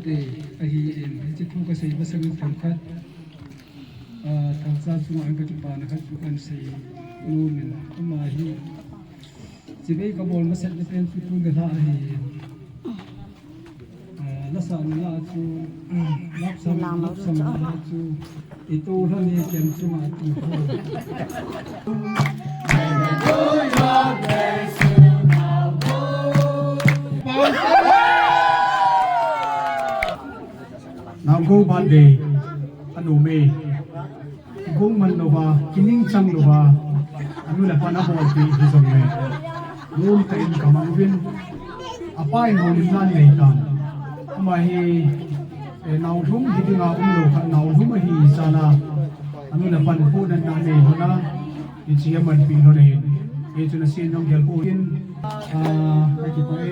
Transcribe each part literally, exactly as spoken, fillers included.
Te, ahi in, hiche thu kasei masangin themkhat, ah, Thalcha chunga an kakipana khat chu kahin sei nom in, ama hi chibai kabol masatna pen chu tun kalha ahi in. Ah, lasahna la chu, ah, lapsang, lapsang la chu, i tu lha ni kem chunga tu ho. Naogo birthday, anu me. Kigong man louva, kining chang louva, anu le apan abolpeh hi jong le, nomtah in kamang uvin, apa in houlimna anei tan. Ama hi, eh, naolhum hi dinga umlou khat, naolhum ahi jeh a, anu le apan pohnatna anei lhon a, hiche hi amanpeh lhon ahin. Hichun asen jong gelpeh in, ah, kakipah e,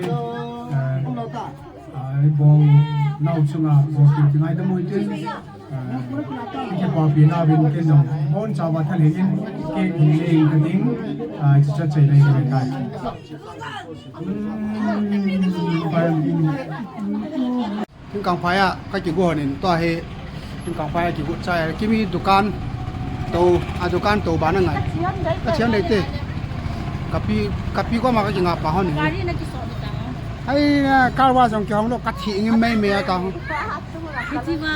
ah, Ah, ibol nau chunga bol tin kingaidam u hitin. Ah, kipapi nauvin ken jong bonchauva thalheng in cake hung leng kating, ah, chuche chai nei nei tai. Hmm, pai. Thingkangphai a kakigo hon in tua hi Thingkangphai a kigo chai kimi dukan to, a dukan to bana ngai. Kachian dei te. Kapi, kapi koma kakinga pa hon in. Gari na kisot ta. Ai, na, car wash jong kihong lou, kathi ngim mei mei ata ho. Hiche va,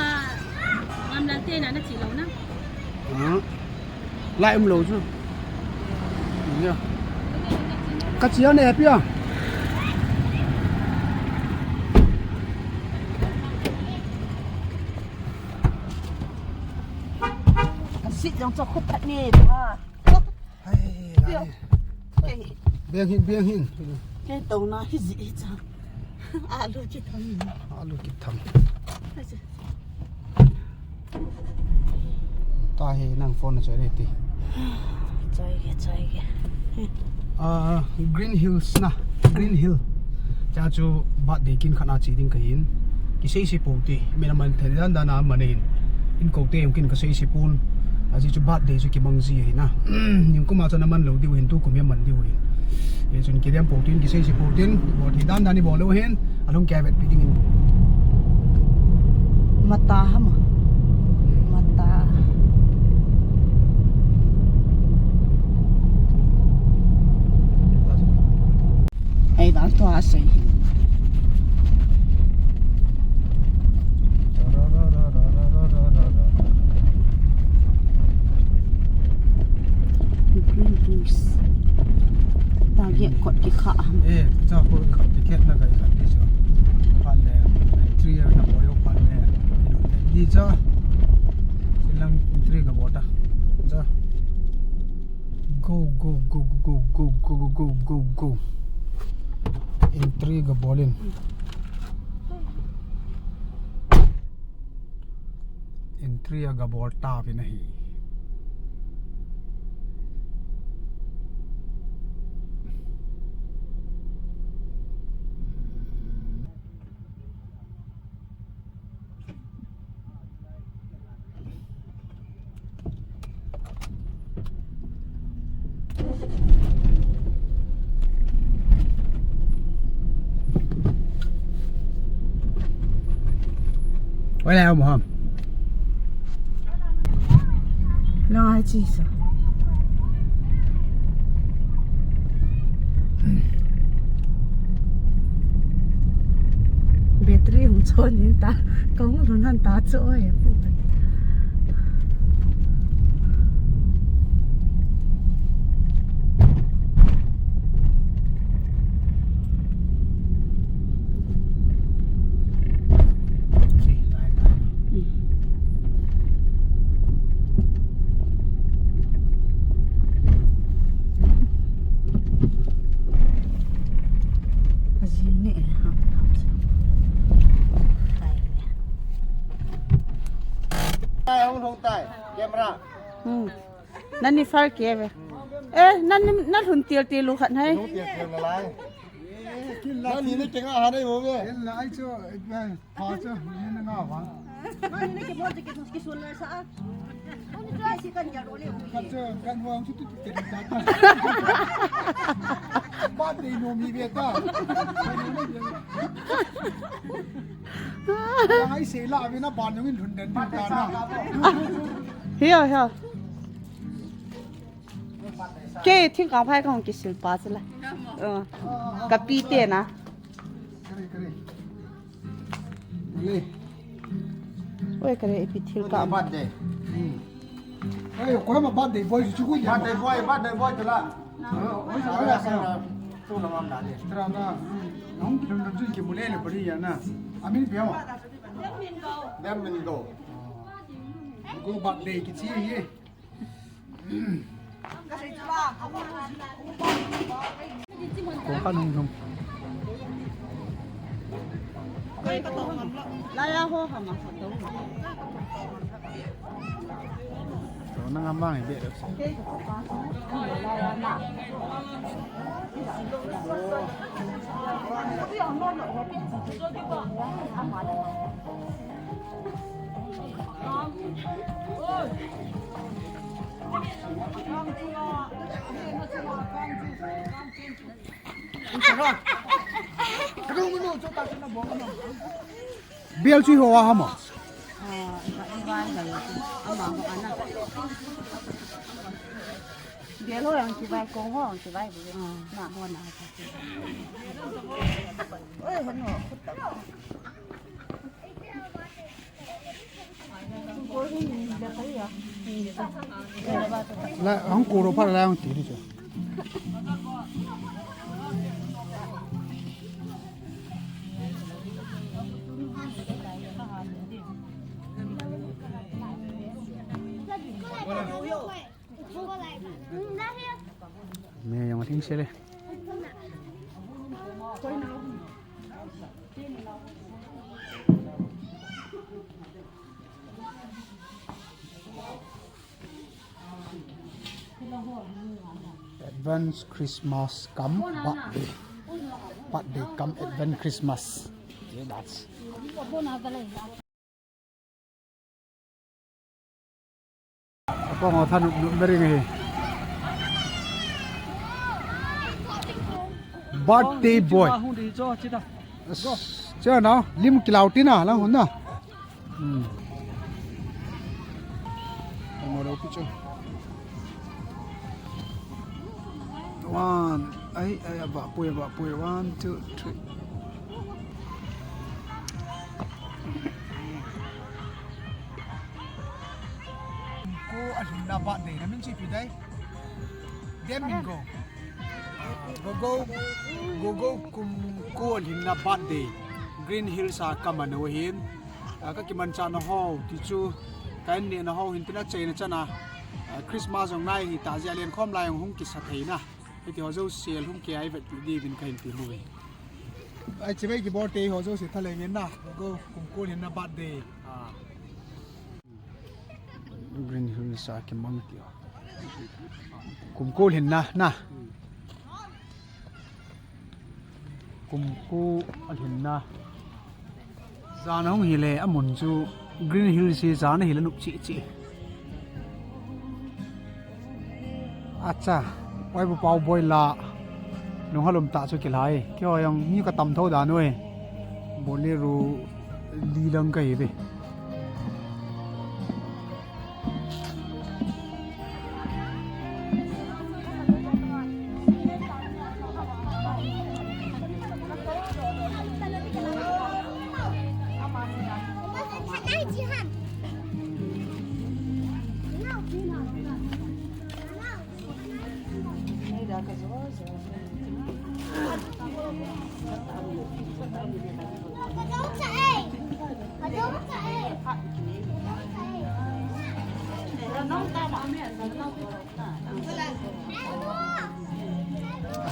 ngam lan te na, nachi lou na. Ah. Lai umlou chu. Ya. Kachi a ne pi a. Kasit jong cho khut phat ne ta. Hai, hai. Beng hin, beng hin. Kei touna hi ji hi cha. Alu kitham. Alu kitham. Tahi nang phone na choi re ti. Choi ke, choi ke. Ah, Green Hills na. Green Hill. Cha chu birthday kin khat na chi ding kahin. Kisei sei pou ti. Mina man thei dan dan a man in. Inkote jong kin kasei sei pon. Ajeh chu birthday chu kimang ji ahi na. Nikum a chu ana man lou diu hin, tukum hi aman diu hin. Hichun kidem pou tin, kisei sei pou tin, bol thei dan dan ibol leu hen, alung kei vetpi ding in. Mata ham. Mata. Ei, vang tua sei. Green Hills. Target kot kikha. Eh, cha ko kikha ticket na kai kha ti cha. Pan le, three na boyo pan le. Di cha. Silang three ka bota. Cha. Go, go, go. Entry ga bol in. Entry ga bol tauvin ahi. Wala mo ham. Lang ai chi sa. Battery hung chon in ta, kong lhun han ta chu oi. Tai, hung hung tai. Camera. Hmm. Nani far ke ve. Eh, nani, na lhun til til u khat hai. Lhun til til na lai. Nani na kenga ha nei mo ve. Kin la ai chu, eh, pa chu, ni na nga wa. Nani na ke mo ke ke sun la sa. Nani chu si kan ya ro le. Kan chu, kan wa chu tu tu ke ta. Ba de no mi ve ta. Kan no mi ve. Ang ai sei la, abi na ban yung in lhun den din ta na. Hiya, hiya. Kei thingkang phai kong kisil pa sila. Ka pi te na. Kare, kare. Oi, kare, ipi thil ka. Birthday. Hmm. Oi, ko ma birthday boy chu ku ya. Birthday boy, birthday boy tala. Oi, oi, oi, oi. Tu la mam da le. Tara na. Hmm. Nong ki dun dun ki mu le le bari ya na. Amin biya ma. Dem min go. Go birthday ki chi ye. Ko ka nung nung. Laya ho hama sa to. To na ngam bang ibe. Bel chu ho a hama. Bel ho yang kivai kong ho yang kivai bu. Na ho na. Oi, hano. La, ang kuro pa la ang tiri siya. Me yang ting sele. Advance Christmas cum birthday. Birthday cum advance Christmas. Okay, that's. Apong ho thanop nop meri nge hi. Birthday boy. Chuna, lim kilau tina, lang hun na. Hmm. Tamo lo pi chu. One, ai, ai, aba pui, aba pui. One, two, three. Ko alhinna birthday na min chi pi dai. Dem min go. Go go, go go kum ko alhinna birthday. Green Hills a ka man u hin. A ka kimanchah na ho, ti chu ka inneh na ho hin tin a cheina chana. A Christmas jong nai hi ta jeh a lenkhom lai jong hung kisa thei na. Hiti ho jouse lhung kei a i vetpi diuvin ka hin ti mu ve. Ai, chibai kibol te ho jouse thalheng in na. Go, kum ko alhinna birthday. Ah. Green Hills a kimang ti ho. Kum ko alhinna, na. Kum ko alhinna. Jan ahung hile, amun chu Green Hills hi jan ahile nop cheh cheh. Acha, Waibu Pau boy la, lunghalom tah chu kilhai. Keiho jong mi ka tam tho dan uve. Bolero li lang ka hi ve.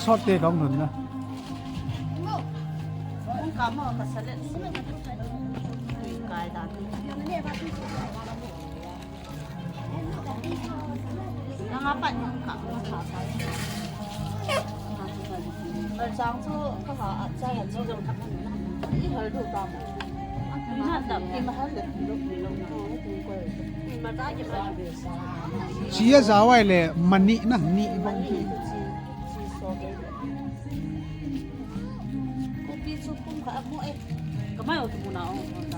Asot te kong nun na. Nang apat nang ka. Malsang chu ka ha a cha ha chu jong thak. I hal du ta. Ina dam ki mahal le. Chi a ja wai le mani na ni bang ki. Kopi chu kum kha mo e.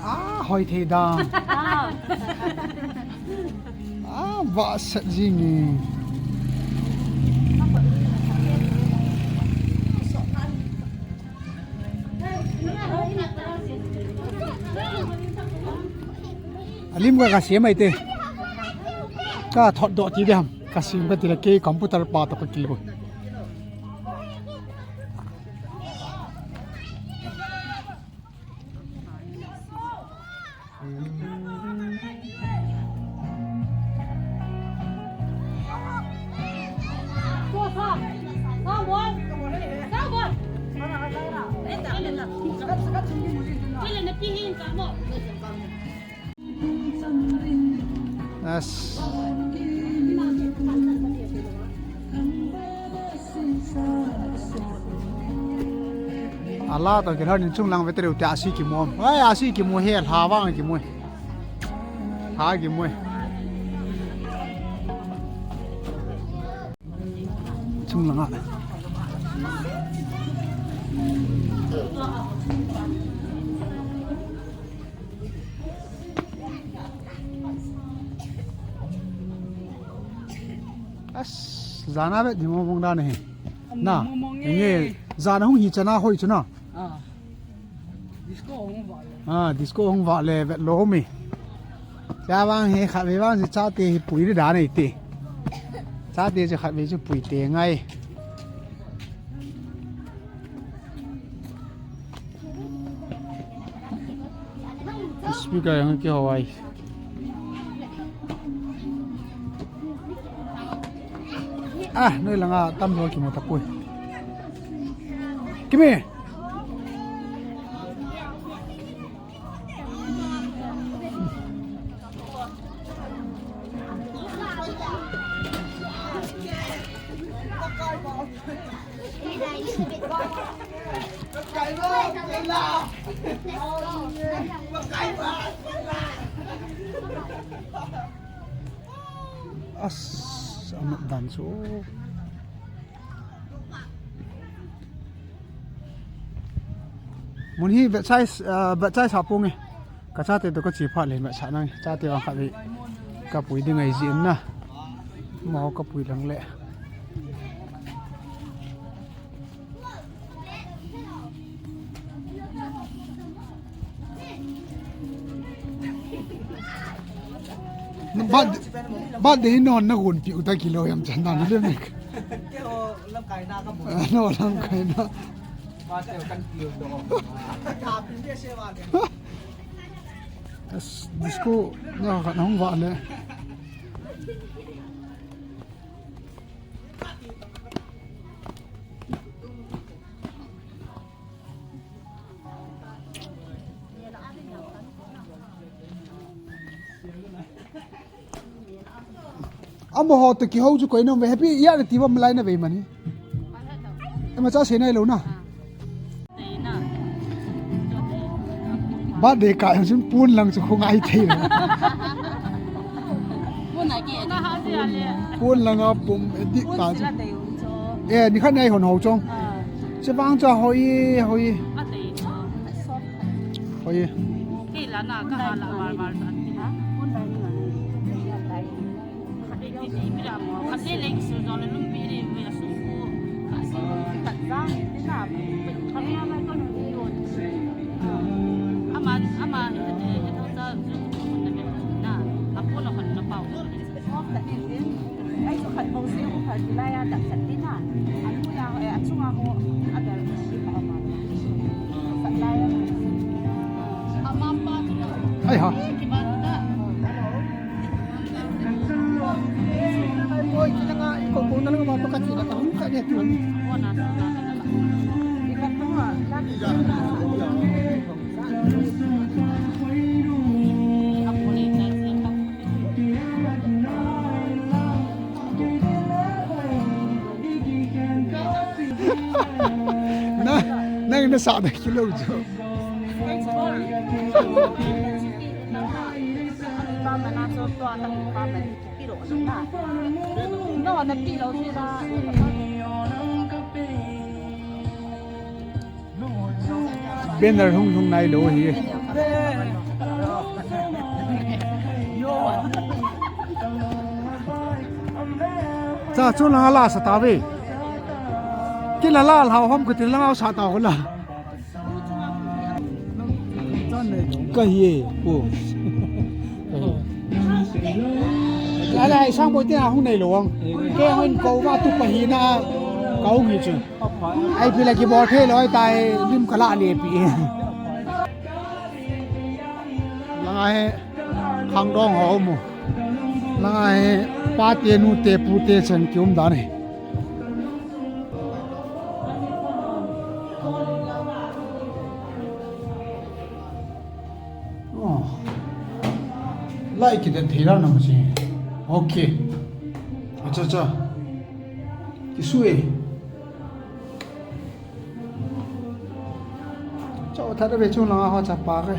A, hoi thei dan. A, vahset jing e. Alim ka kasem ai te. Ka thot doh ti diham. Kasem ka ti le kei computer pa toh ka kilou. Yes. Ala to kilhon in chunglang vete reu te asi kimu. Ai, asi kimu he, lha vang kimu. Lha kimu. Chunglang a. As, jana ve di mong mong dan hi. Na, mong mong nge, e. Jana hung hi chana hoi chana. Ah. Disco hung vah le. Ah, disco hung vah le vet lou mi. Cha vang hi khat ve vang si chate hi pui de dan ei te. Chate si khat ve si pui te ngai. Speaker yang ke hawai. Ah, noi langa tam lo kimu tapui. Kimi. As, amat dan so. Mun hi vet size, ah, vet size ha pung e. Ka chate to ka chi pha le vet sa nang. Chate wang kha ve. Ka pui ding ai ji na. Mo ka pui lang le. Bat, bat de hin non na gun pi uta kilo yam chan dan le mek. Ke o lam kai na ka bu. No lam kai na. Ba te kan pi do. Ka pi de se ba de. As disco na ka na hung va le. Amaho to kihou chu koi nom ve, happy ya le ti bom lai na ve mani. Ema cha se nai lo na. Birthday ka hin pun lang chu khungai thei. Pun a ke. Pun lang a pum edik ta chu. Eh, ni khan nai hon ho chong. Che bang cha hoi, hoi. Hoi. Ke la na ka ha la mar mar ta. Ai ha. Na, na, na sa da kilo jo. Banner hung hung nai lou hi. Cha chu langa la sa ta ve. Kila la hao hom ka ti langa sa ta ho la. Ka hi e, pu. Ala, Sangboi te a hung nei lou ang. Kei hung ko va tu pa hi na ka hung hi chu. Ai pi la ki bol thei loi tai, lim ka la le pi. Langa hi khangdong ho mu. Langa hi pa te nu te pu te chan ki um dan hi. Oh. Lai kiden thei la na ma si. Okay. Acha, acha. Kisu e. Chao that ve chu langa ho cha pa ke.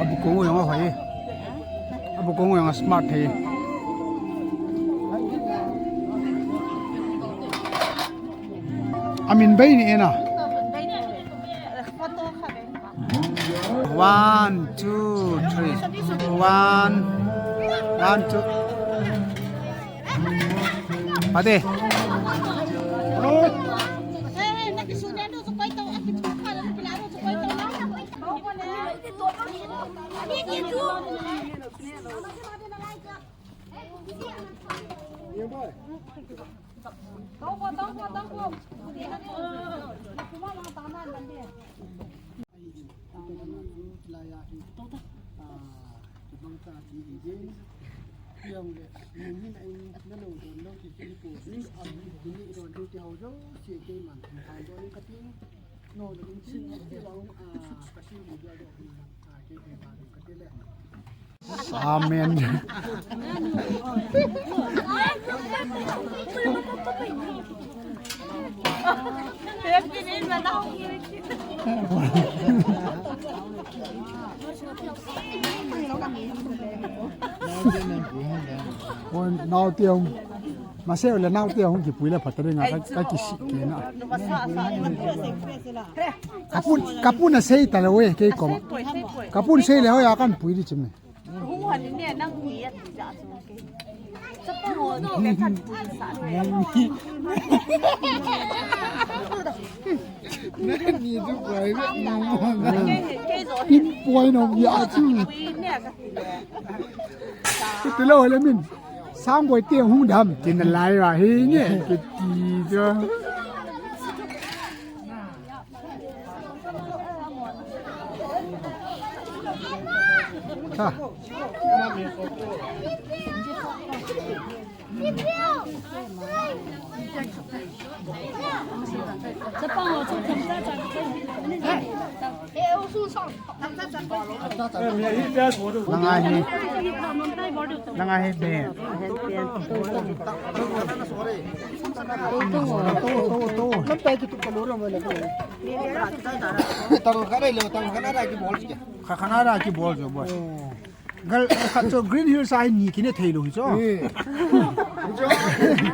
Abu kong yang a hoi. Abu kong yang a smart thei. Amin bei ni e na. One, two, three. One, one, two. Pate. Amen. Oi, nau tiang. Mase le nau tiang hung kipui le phatari nga ka, ka kisi ke na. Kapun, kapun a sei ta le we, kei koma. Kapun sei le ho ya kan pui di chim. Hung han ni ne nang ni ya ti ja chu ke. Chapa ho ni ne kan pui sa ne. Nani tu pai ve no. Ke, ke zo. Pin poi no ya chu. Pui ne ka ti le. Ti lo le min. Sangboi te hung dam tin lai wa hi nge kiti chu. Ha. Nanga hi. Nanga hi be. Tang kha dai lo, tang kha na da ki bol. Kha kha na da ki bol jo boy. Gal khat chu Green Hills a ni kine thei lou hi chu.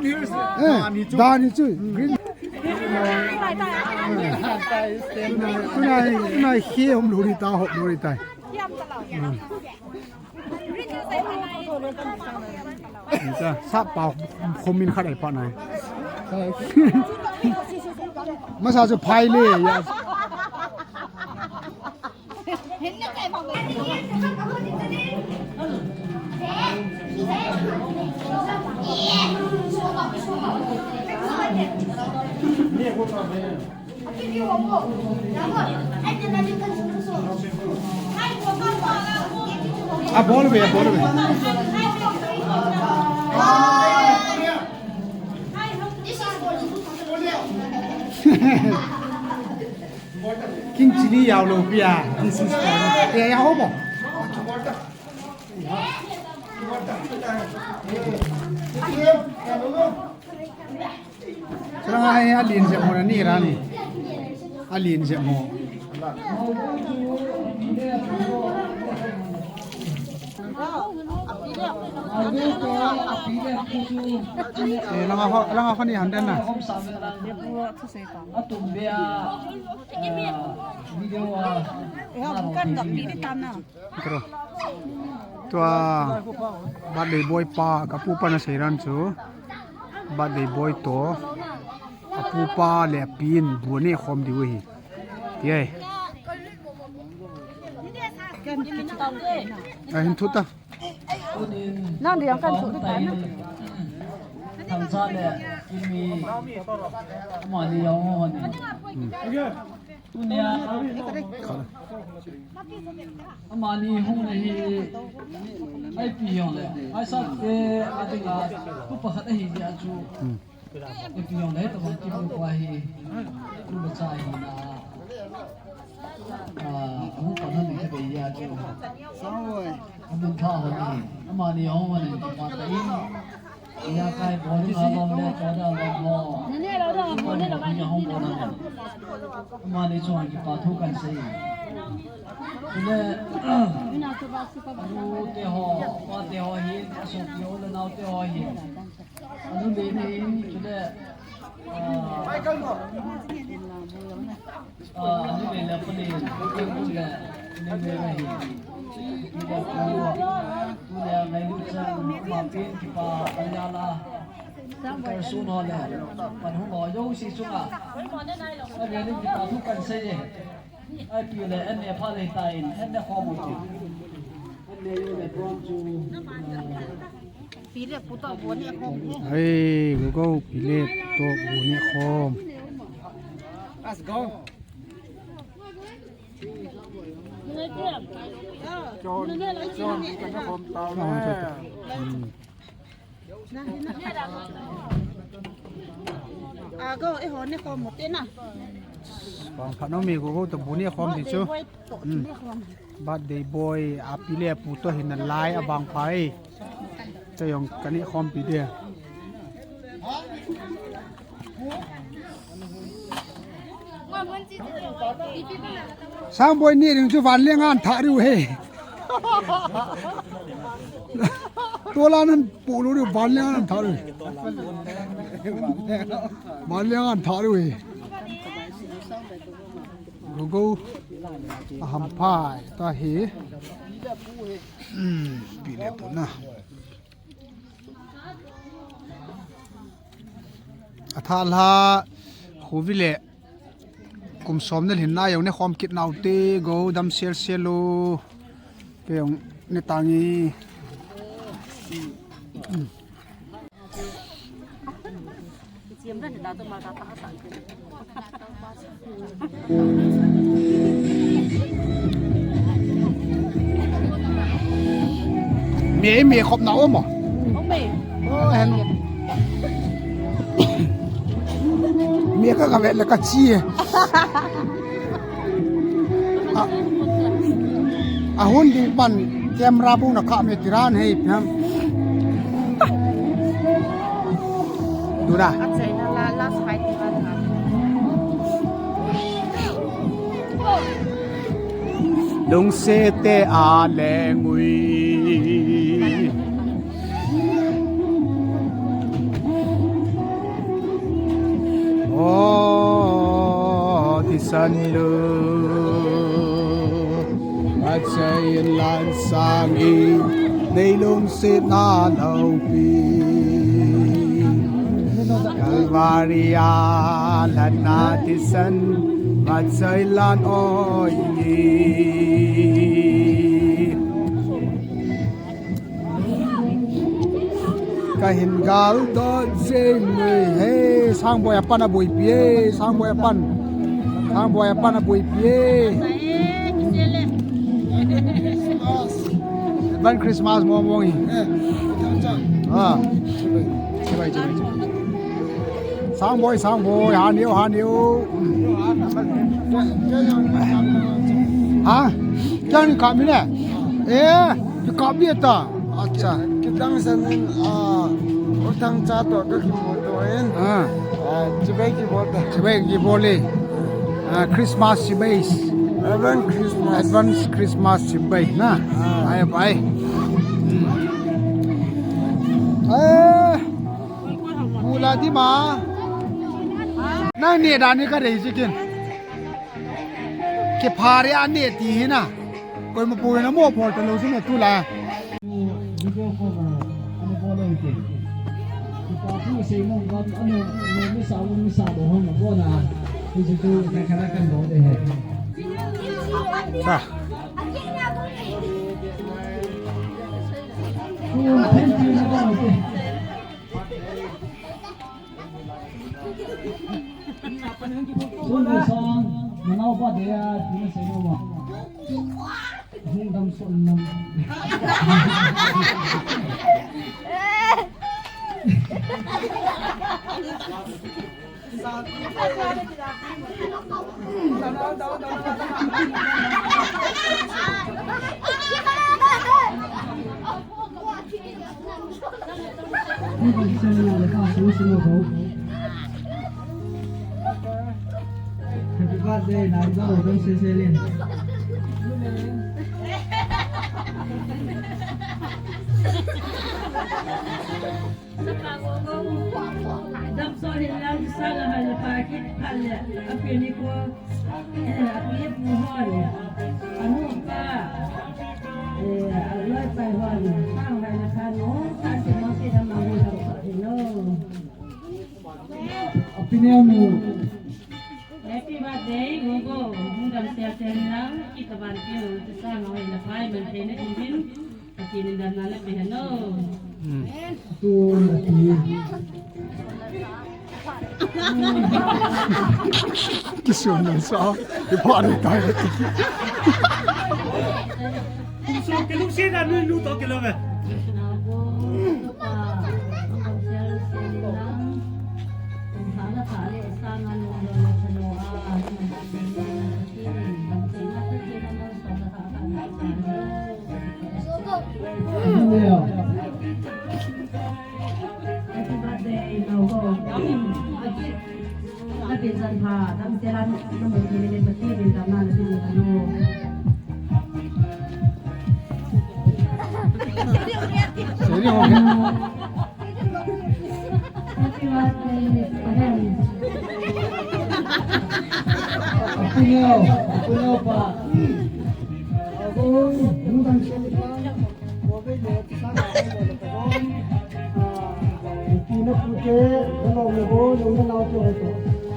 Green Hills. Eh, da ni chu. Green. Tunai, tunai, tunai hi hom lou ri ta, hom lou ri ta. Sa pa khomin khat ai pa nai. Masa chu phai le ya. A bol ve, a bol ve. King chili yau lo pia. This is for you. Ya, ya, hobo. Sala ngai a lin je mo na ni ra ni. A lin je mo. Eh, langa ho, langa ho ni han den na. Kro. Tua birthday boy pa, ka pu pa na seiran chu. Birthday boy to. A pu pa le a pi in bu ne khom diu hi. Ye. A hin thu ta. Nang di ang kan thu di ta na. Thangcha le Kimi. Amani yong ho ni. Tunia amani hung le hi. Ai pi yong le. Ai sa te a dinga. Pu pa khat ahi dia chu. Ipi jong le, tabang kimu pa hi, tu le cha hi na. Ah, amu pa na ni ka dei ya chu. Sawoi. Amun tha ho ni, amani jong ho ni kipa ta in. Ya kai bol ni ha lom le, to da lom ho. Ni ne lo da, mo ne lo ba ni ho ni lo. Amani chu kipa thu kan sei. Chule, nu te ho, pa te ho hi, asopi ho le nao te ho hi. Anu le ni, chule, ah, ah, anu le le pa le, anu le, anu le le hi. Chule, chule, ngai lu chan, ma pin kipa, pa ya la. Ka sun ho le, pan hung ho, yo si chunga. Anu le ni kipa thu kan sei e. Ai pi le, an ne pha le ta in, an ne khom u chu. An ne yo le prom chu. Pi le pu to bu ne khom. Hei, go go, pi le to bu ne khom. Let's go. Chon, chon, ka ne khom tao le. Hmm. A go, eiho ne khom u te na. Bang phat nom e, go go to bu ne khom ti chu. Birthday boy to ne khom. Hmm. Birthday boy, a pi le pu to hin a lai a bang pha e. Cha jong ka ne khom pi de. Sangboi ni ding chu van le ngan tha riu he. Tola nan pu lu riu van le ngan tha riu. Van le ngan tha riu he. Go go. A ham phai ta he. Hmm, pi le pu na. A tha la, khu vi le, kum som ne lhin na jong ne khom kit nau te, go dam sel sel lo, ke jong ne tang e. Mi, mi khop na um o. Om e. O, hen. Mi ka ka vet le ka chi e. A, a hun ding pan camera bu na kha me tiran hei piam. Dura. Ka chei na la, last fight ni ba na. Lungset te a leng ui. O, thisan lo. Achai in lan sang in, nei lungset na loupi. Kalvari a lhatna thisan, achai lan oi in. Ka hin gal dot jeng e. Hey, Sangboi a pan a boipi e. Sangboi a pan. Sangboi a pan a boipi e. Advance Christmas mo mo hi. Ah. Chibai, chibai, chibai. Sangboi, Sangboi, haniu, haniu. Ha? Kya ni kami ne? Eh, kami ta. Acha. Kitang sanin, ah, utang cha to ka kimoto in. Ah. Ah, chibai kibol ta. Chibai kibol e. Ah, Christmas chibai. Advance Christmas. Advance Christmas chibai na. Ah. Ai, bye. Ati ma. Nang ne dan ni ka dei jikin. Ke phari a ne ti hi na. Koima pu na mo phol ta lo si na tu la. Video cover, ano po lang ito. Ipa po sa imong gam, ano, may misa, may misa, doon na po na. Ito po, kakarakan doon eh. Ah. Happy birthday, Nangdo, dong se se lin. Dam sol hin lang, sang a hal le pa kit phal le, a pi ni ko, eh, a pi pu hon, a nu pa, eh, a loi pai hon, sang hal le pa no, sang ti mo ti dam ma hu dam sol hin lo. A pi ne nu. Happy birthday, Gogo. Hu dam sia sia hin lang, kit a ban pi no, ti sang hal le pa, man thei na din din. Pathen in damna napeh hen o. Hmm. Tun ati. Kisuan na sa. Ipa ni tai. Kum som ke lungset a nu, nu toh kilou ve. Happy birthday, Nao Go. Agit, agit jan pha, dam te lan, namu ni le mati ni dam na ni dam na. Sorry, ho gaya. Happy birthday, Padam. Apunyo, apunyo pa. Ago, nudang siya pa. Kobe le, tisana, kobe le, kobe. Ah, pina pute, nalong le bo, nalong le nao te ho to.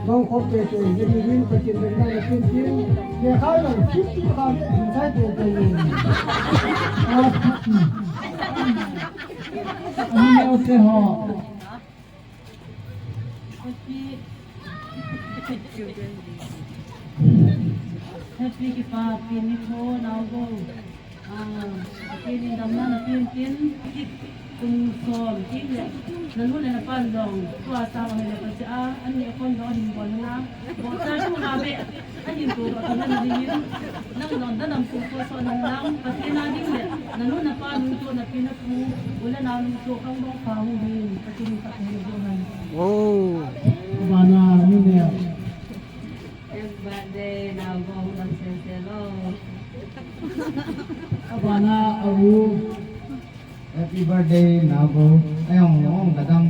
Nong khop te te, ye ni rin, pakin de nang le tin tin. Ye kha nang, kip kip kha, inside te te. Ah, Ani neo te ho. Happy, happy kipa, happy ni tho, Nao Go. Ah, happy ni damna na pin pin, kit kum som, kin le, na nu le na pa jong, tua sa ma le pa cha, ani kon do hin bon na, bo cha tu ma be. Ahin tu ka tu na ding in, nang non da nam tu ko so nan lang, Pathen a ding le, na nu na pa nung tu na pi na pu, u le nao nung tu khang dong pa hu hin, Pathen ka pu hu han. Oh. Bana ni ne. Happy birthday, Nao Go, dam sel sel o. Bana a u. Happy birthday, Nao Go. Ayong, ayong, kadam.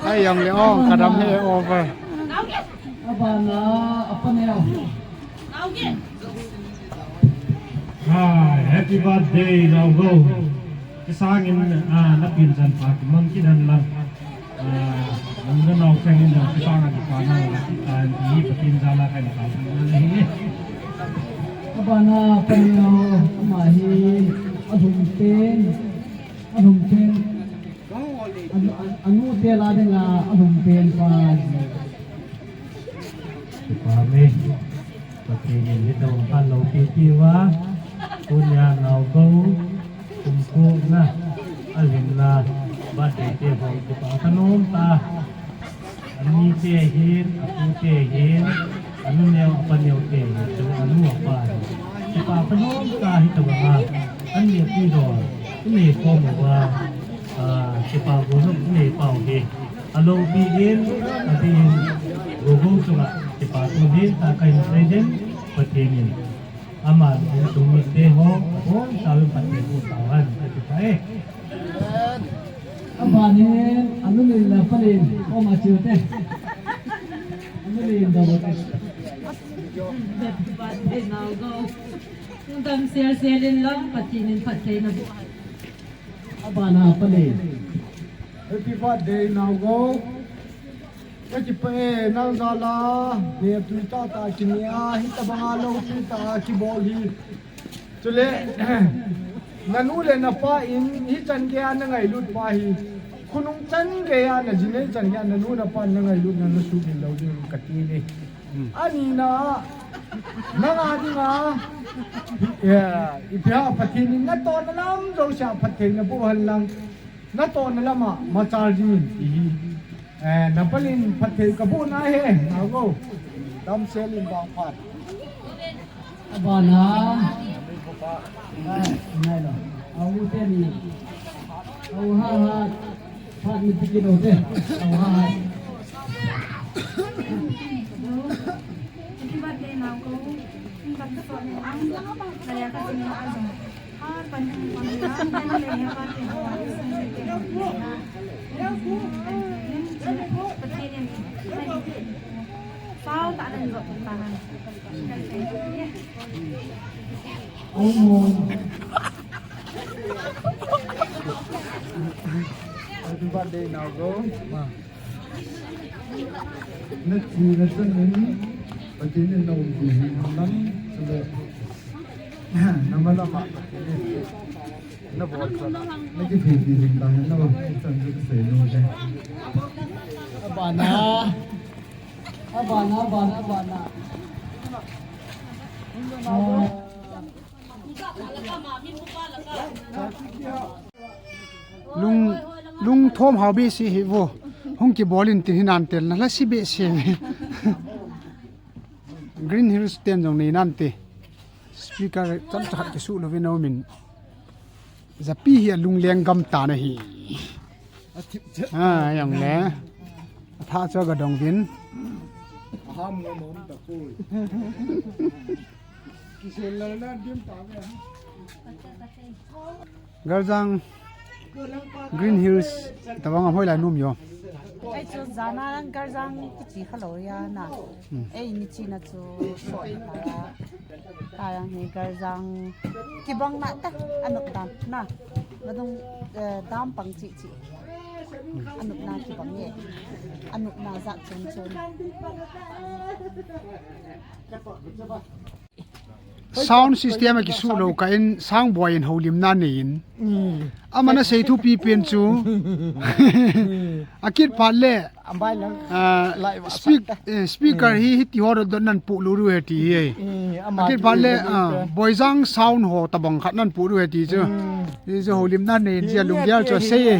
Ayong, ayong, kadam he over. Abana, apa neo? Hi, happy birthday, Nao Go. Kisangin, ah, napin jan pa, kimang kinan lang. Ah, nang nao keng in jong kipah a kipa nau la, ah, ti Pathen jal a kahin tao na hi. Abana paneo ama hi alhum pen, alhum pen. Anu, anu, anu te la dinga alhum pen pa. Kipa me. Pathen in hitobang phat loupi peh uva, tunia Nao Go, kum ko na, alhumna, birthday te ho, kipa thanom tah. Ani te hin, apu te hin, anu neo, apa neo te hin, chu anu apa hin. Kipa thanom tah hitobang a, ani api do, ani ko mo ba, ah, kipa go no, ani pau hi. Aloupi in, ati in, Gogo chunga, kipa thu ding, tah kahin sei ding, Pathen in. Ama, insung mite ho, abonchauvin phatthei boh tauhen, kati tahe. Pani, anu ni la pani, o ma chiu te. Anu ni da bo te. Happy birthday, Naogo. Dam sel sel in lang, Pathen in phatthei naboh. Abana pani. Happy birthday, Naogo. Ka kipah e, nang jal a, be tui tah tah kinei a, hitabang a lou tui tah a kibol hi. Chule, nanu le napa in hichan gei a na ngailut pa hi. Khonung chan gei a na jinei chan gei a nanu napa na ngailut na na sugil lou ding kati e. Ani na, nang a ding a, ya, ipi ham Pathen in natohna lam jouse a phatthei naboh hen lang. Natohna lam a machal ding in ti hi. Eh, na pal in phatthei kaboh na ahi, Naogo. Dam sel in vang phat. Abana. Eh, nai lo. Au te ni. Au ha ha. Phat ni ticket o te. Au ha ha. Happy birthday, Naogo. Happy birthday, Naogo. Naya ka sing na azong. Happy birthday, Naogo. Na thi na chun in, Pathen in na umpi hin lam, chule na malam a Pathen in na bol chan, na kithi ti ding ta hin na ba, chan chu ka sei lou de. Abana, abana, abana, abana. Lung, lungthom hao behseh hi vo. Hung kibol in tin hi nan tel na la si behseh. Green Hills ten jong nei nan te. Speaker chomcha khat kisuh louvin aumin. Japi hi alung lenggam tan ahi. A jong le. Atha chu aga dong vin. Aha, mo mo ta ko. Kisel la na dim ta ve. Galjang Green Hills, tabang a hoilai nom jo. Ei chu jana Galjang kichi kha lou ya na. Hmm. Ei ni china chu so ta ya. Ka yang hi Galjang kibang na ta, anop dam na. Madung, eh, dam pang chi chi. Anop na kibang ye. Anop na jat chun chun. Sound system a kisuh lou kah in Sangboi in houlimna nei in. Mm. Aman asei thupi pen chu. Akit phat le, ah, speak-, eh, speaker hi hiti ho dot dot nan puh lou diu ahi ti hi. Mm, akit phat le, ah, Boijang sound ho tabang khat nan puh diu ahi ti chu. Mm. Ti chu houlimna nei in jia lunggel chu asei e.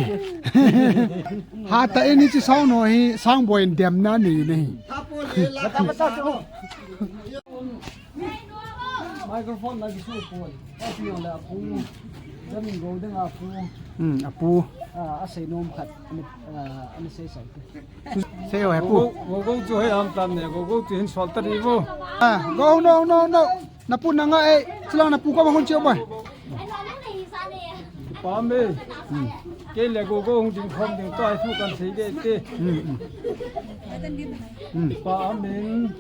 Hatah in hiche sound ho hi Sangboi in demna nei in ahi. Microphone la kisu pon. Api le apu. Jamin go ding apu. Hmm, apu. Ah, asei nom khat. Ani, ah, ani sei sei. Sei o he pu. Go, go, go chu hei am tan ne, go, go chu hin sol ta di vo. Ah, go, no, no, no. Na pu na nga e. Sila na pu ko ba hon che bai. Pa me. Hmm. Kei le go, go hung ding khom ding tai thu kan sei de te. Hmm, hmm. Hmm. Pa amen.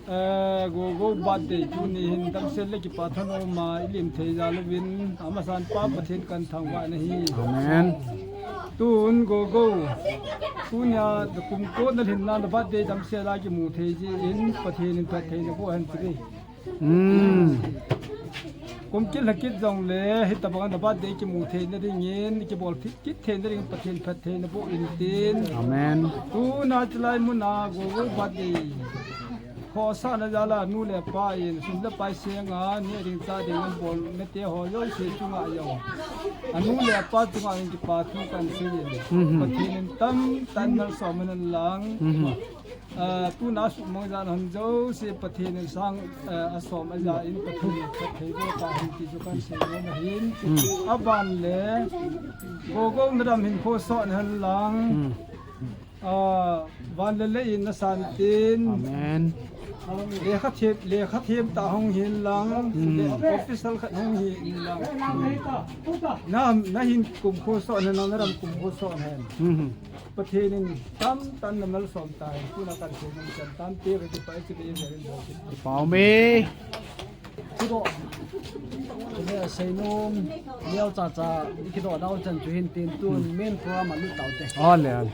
Eh, go go birthday tuni hin damsel le kipah thanom a i lim thei jal uvin, amasan Pa Pathen kan thangvah na hi. Amen. Tun go go. Tunia kum ko na lhinna na birthday damsel a kimu thei jeh in Pathen in phattheina boh hen ti. Hmm. Kum kit lha kit jong le, hitabang na birthday kimu theina dingin, kibol kit theina dingin Pathen phattheina boh in tin. Amen. Tuna chulai muna go go birthday. Khosahna jal a nu le pa in, sum le pai senga, neh ding chah ding an bol, mite ho jouse chunga jong. Anu le apa chunga in kipa thu kan sei in. Mhm. Pathen in tamtah in malsom hen lang. Mhm. Ah, tuna sumang jan hon jouse Pathen in sang, ah, asom aja in Pathen in phatthei boh tahen ti chu kan sei nom ahin. Hmm. Aban le, go go na dam hin khosoh hen lang. Hmm. Ah, van le lei in na san tin. Amen. Lekha them, lekha them tah hung hin lang, hmm, le official khat hung hin lang. Na, na hin kum kho so na, na ram kum kho so hen. Hmm. Pathen in tam tan na malsom tai, tuna kan se nang chan tam te ve pa chi le ve. Pau me. Kidoh. Le seinom, neo cha cha, kidoh dau chan chu hin tin tun, hmm, main program a lut tau te. Ale, ale.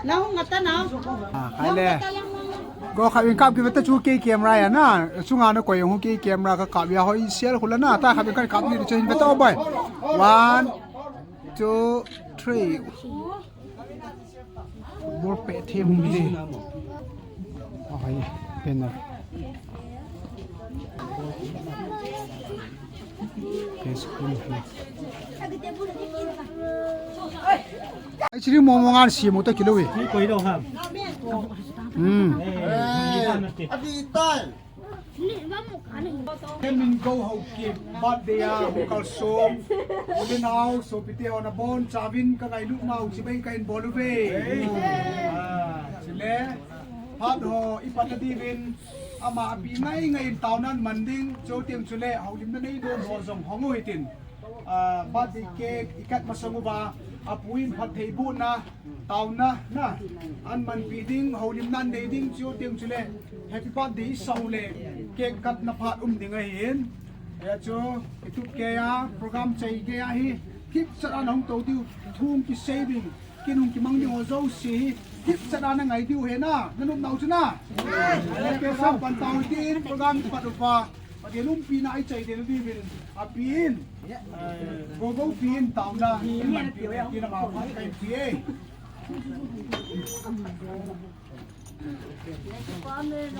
Nang ngata na. Ah, kale. Go khat in kap ki veta chu kei camera ya na. Chunga na koi hung kei camera ka kap ya hoi sial khula na. Ta khat in kap ni chu hin veta o bai. One, two, three. Bol pe the hung hi. Ai, pen na. Ke school hi. Ai, chiri mo mo ngan si mo ta kilo hi. Ni koi do ha. Hmm. Eh, abi tai. Ken min go ho ki birthday a, ho kal som. Ule nau, sopite ho na bon, chavin ka ngailut nau, chibai ka in bol uve. Ah, chule, phat ho, i pat na diuvin, ama api ngai ngai in taunan man ding, cho tiang chule, houlimna nei don ho jong hong u hitin. Ah, birthday cake, i kat masang uva, apu in phattheibohna, taona, na, an manpi ding, houlimna nei ding, cho tiang chule, Happy birthday i sa u le, cake kat na phat um ding ahin. Hia chu, i tup kei a, program chai kei a hi, hipchat a na hung tou diu, thu hung kisei ding, kin hung kimang ding ho jouse hi, hipchat a na ngai diu he na, na nop nau chu na. Hia ke sa pan tau tin, program i pat uva, Pathen umpina i chai ding diuvin, api in, eh, Gogo pi in taona, i manpi le, kin ama phat kai pi e. Amen.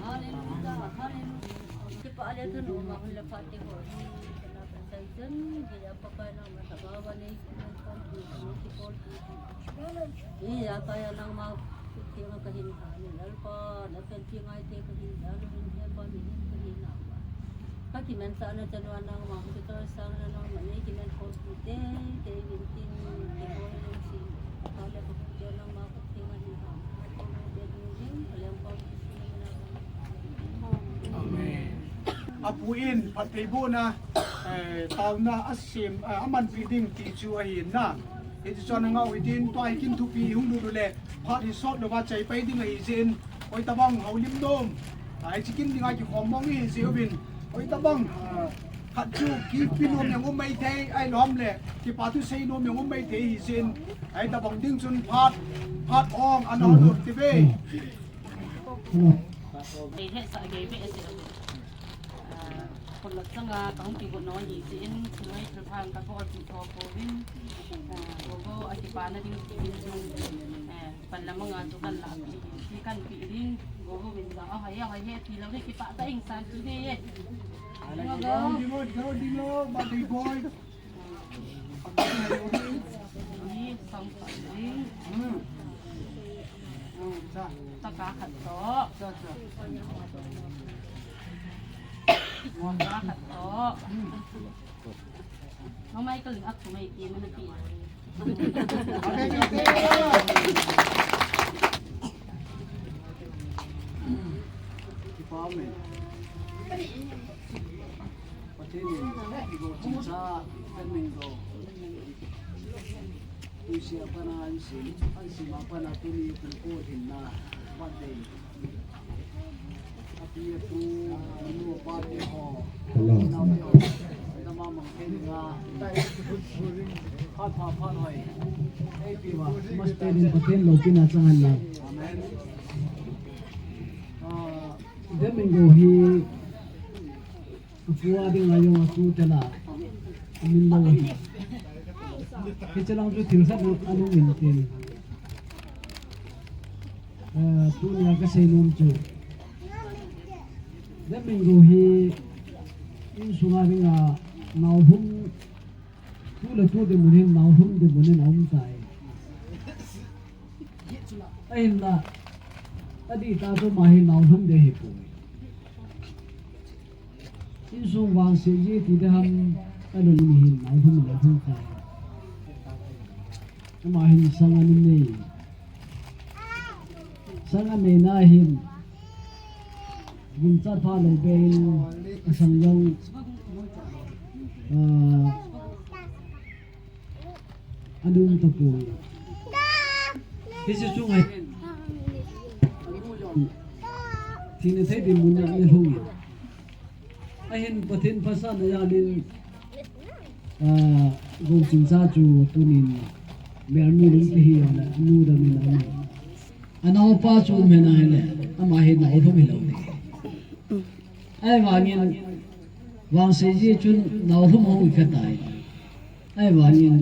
Hallelujah. Hallelujah. Kipa le thanoma hon le phat te ho. Kana pa sai jan, dia Pakai nangma thagau va nei, nei kon tu, nei ki pol tu. Iya, kaya nangma, kuthenga kahin ha ni, Lalpa, na phen pi ngai te kahin, ya lu hin he pa mi hin kahin na. Ka kimen sa na chanua nangma, ka choi sang na nangma, nei kimen kon tu te, te vin tin, te hoi lu si. Ka le ka kuthenga nangma, kuthenga hin ha. Ka le pa mi hin, ka le pa mi hin, ka le pa mi hin. Amen. Apu in phattheibohna, eh, taona a sem, eh, a manpi ding ti chu ahi na. Hichu chun a ngau hitin tua hi kin thupi hung lut u le phat hi sot louva chai pai ding ahi jeh in. Hoi tabang houlim nom. Ai chi kin dinga kikhom mong hi jeh uvin. Hoi tabang, ah, khat chu kipi nom jong um mai thei, ahilou ham le kipa thu sei nom jong um mai thei ahi jeh in. Ai tabang ding chun phat, phat ong ana hon lut ti ve. Hello. Ei, he sa gei be se. Ah, kon la changa ka hung kigot nom hi jeh in, thil hoi thil pha ka bol chu tho pouvin. Ah, Gogo a kipana ding ti in chun, eh, pan la manga chu kan la pi, ti kan pi ding, Gogo vin jong, a hoi, a hoi he ti lou le kipah tah in san ti ve ye. Gogo. Ding o, ding o, ding o, birthday boy. Ni song khat ding. Hmm. Hmm, cha. Taka khat toh. Cha, cha. Mawta khat toh. Hmm. Mamai ka ling ak tu mai ti mana ti. Kipa me. Pathen in, i go chin cha, kan min go. Tuisia pana an sim, an sim a pana tuni kum ko hinna, birthday. Api apu, nu pa te ho. Hello. Nau te ho. Nama mang te nga. Phat pha phat hoi. Ei pi wa. Master in Pathen loupina chang hen lang. Amen. Ah, Domingo hi Apu a dinga jong atu tela. Amin lou ahi. Hiche lang chu thilsat anung in tin. Eh, tunia kasei nom chu. Domingo hi insunga dinga nao lhum, tu le tu dinmun hin nao lhum dinmun in aum tai. Ahinla, Adih ta chu ama hi nao lhum ding ahipoi. Insung vangset ji ti ding ham, alolhin hin nao lhum, nao lhum kha. Ama hin sang anei. Sang aneina hin, ginchat pha lou beh in, asang jong, ah, anu um tapoi. Hiche chunga hin, thina thei dinmun a ana lhung in. Ahin Pathen phatsahna jal in, ah, Gouchingcha chu tunin melmi lungpi hi a le, anu dam in a um. Anaopa chu um hina hile, ama hi nao lhum hilou ding. Ahivangin, vangset ji chun nao lhum ahung kha tai. Ahivangin,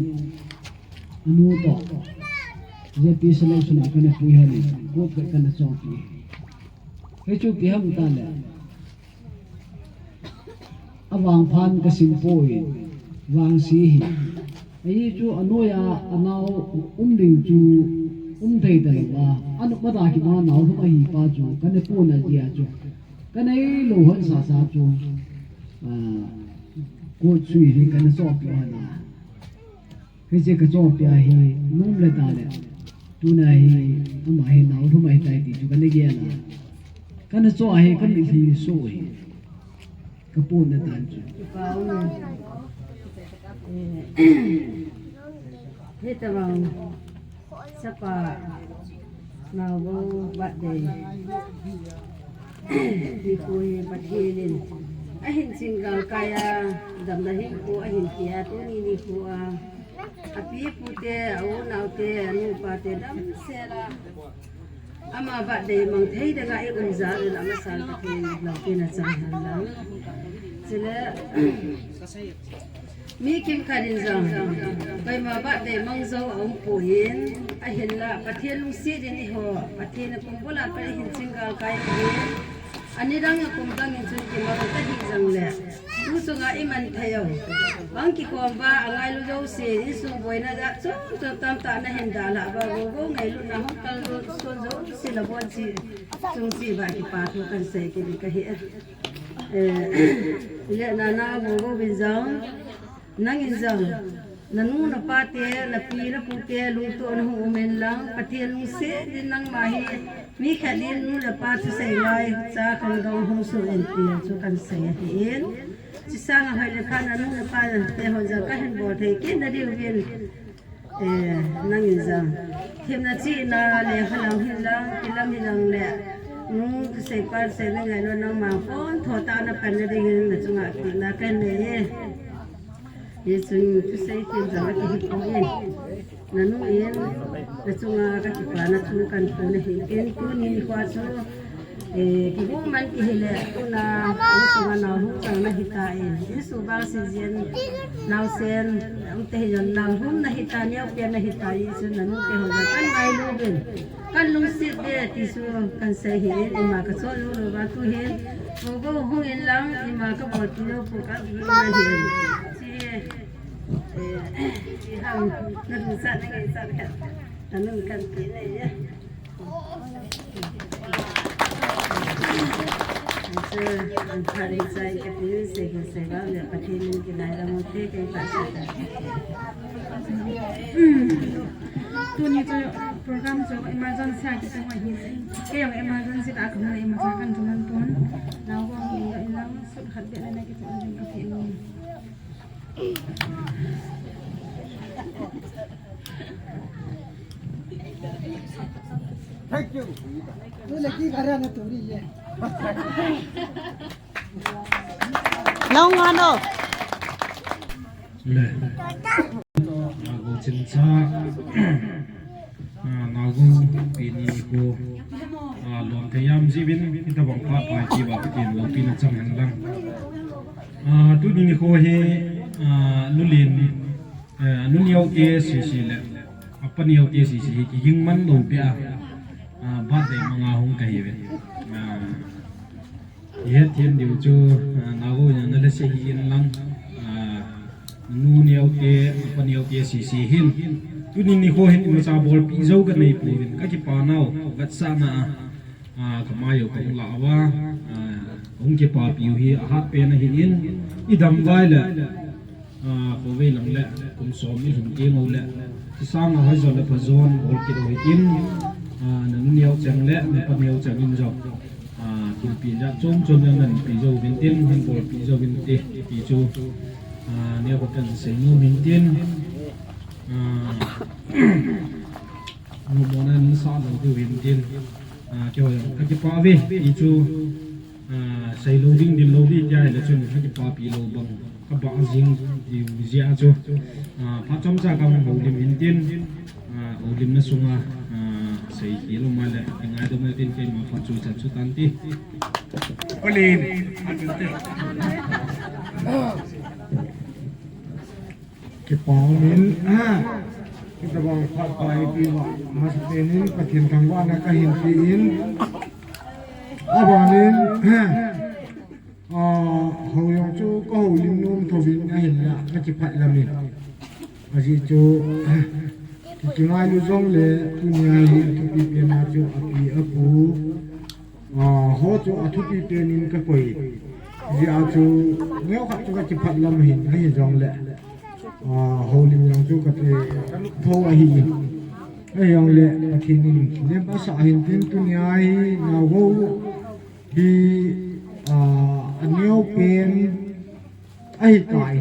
anu toh, J P selection a kana pui hon in, coat beh kana chohpeh. Hichu ipi ham itile, avangphan kasim poi, vangse hi. Hichu anoiya, anao um ding chu, um thei talou a, anop mada kit a nao lhum ahi pa chu, kana puna jeh a chu. Kanei lou hon sasa chu, ah, coat sui hi kana chohpeh hon a. Hiche kachohpeh a hi, nom le ta le. Tuna hi, ama hi nao lhum ahitai ti chu kana gel a. Kana choh a hi, kamitlhi soh hi. Kapona tan chu. Kipa um e. Eh, hitobang chapa Naogou birthday nikho hi Pathen in ahin chinggal kai a, damna hinkho ahin pe a, tuni nikho a, api apu te, a u nao te, anu apa te damsel a, ama birthday mang thei dinga i um jal in amasan Pathen loupina chang hen lang. Chule, mi kimkhat in jong, koima birthday mang jou aumpoi, ahinla, Pathen lungset in eiho, Pathen a kum bul a pat ahin chinggal kai u ahin, ani dang a kum dang in chun kimang ta hih jongle, tu chunga i man thei u. Bang kikhom uva, angailu jouse, insung boina jat chom chom tamtah nahin dalhah uva, Gougou ngailutna hung kalson jouse nabon cheh, chung cheh uva kipa thu kahin sei kit ding kahi. Eh, le nana Gougou in jong, nangin jong, nanu napa te, napi napu te, lungtoh in hung um in lang, Pathen lungset in nangma hi, mi khat in nu le pa thusei lai, cha khangdong hung soh in ti chu kahin sei ahin. Chusanga hoi le kha nanu napa te hon jong kahin bol thei kit nadiuvin. Eh, nangin jong, themna chihna le khalam hin lang, kilam hin lang le, nu thusei pa thusei na ngailu nangma pon tho tah a napan nading in nachunga kipana kahin nei e. Hichun thusei them jong akihi poi. Nanu in nachunga kakipana thu kahin phon ahi. Ken tuni nikho chu, eh, kigong man kihile, tuna, insung a nao lhum chang nahitai. Insung vangse jin, naosen, um, te hijongle nao lhum nahitai, neopen nahitai, chun nanu te ho jong kahin ngailu uvin. Kahin lungset uve ti chu kahin sei ahin, ima kachoh lou lou va tu hin. Gougou hung in lang, ima kabolpi lou pou kahin ti ahin. Chi, eh, chi ham, nalungset, nangailut khat, nanu kahin ti ahi. Tuni chu program chu emergency a kichai ahi. Kei jong emergency tah a kahung le imacha kahin thuman pon. Naogou in jong in lang sut khat beh le na kichai ding kahi. Thank you. Long ano. Le. Naogou Chingcha. Ah, Naogou, pi nikho, ah, lom thei jam jiuvin, hitobang phat pai ti uva Pathen loupina chang hen lang. Ah, tuni nikho hi, ah, nulen, eh, nu neo te sese le, apa neo te sese hi kiging man lou peh a, ah, birthday manga hung kahiuve. Ah, Ihet them diu chu, ah, Naogou in nalase hih in lang, ah, nu neo te, apa neo te sese hin. Tuni nikho hin imacha bolpi jou kanei pouvin, kakipa nau, vetsahna a, Ah, kamai u kong la va, ah, hung kipapi u hi ahat pen ahi in, i dam vai le, ah, khovei lang le, kum som i hin teng u le, kisang a hoi jo le pha jon bol kit u hi tin, ah, na nu neo chang le, na pa neo chang in jo, ah, thilpi ja chom chom le nan pi jo vin tin, han bol pi jo vin ti, ti chu, ah, neo ko kan sei nu min tin, ah, Mo mo na nasa lo diu hin tin, ah, keiho jong ka kipa ve, ti chu, ah, sei lo ding, din lo ding, tia hile chun ka kipapi lo bang, ka ba jing diu jeh a chu, ah, phat chomcha ka houlim hin tin, ah, houlimna sunga, ah, sei hi lo ma le, ngaidam u tin keima phat chu chan chu tan ti. Kolin. Kipa umin, ah, kitobang phat pa ipi uva, masapen in Pathen thangvahna kahin pe in. Abanin, ah, hou jong chu ka houlim nom thouvin ahinla, ka kipah lamin. Ajeh chu, ah, ki, kingailu jongle, tunia hi thupi pen a chu api apu, ah, ho chu athupi pen in ka koi. Hijeh a chu neokhat chu ka kipah lam ahin, ahi jongle, ah, houlim jong chu ka pe tho ahi. Ahi jongle, Pathen in lem asah ahin tin tunia hi Naogou hi, ah, aneo pen ahitai.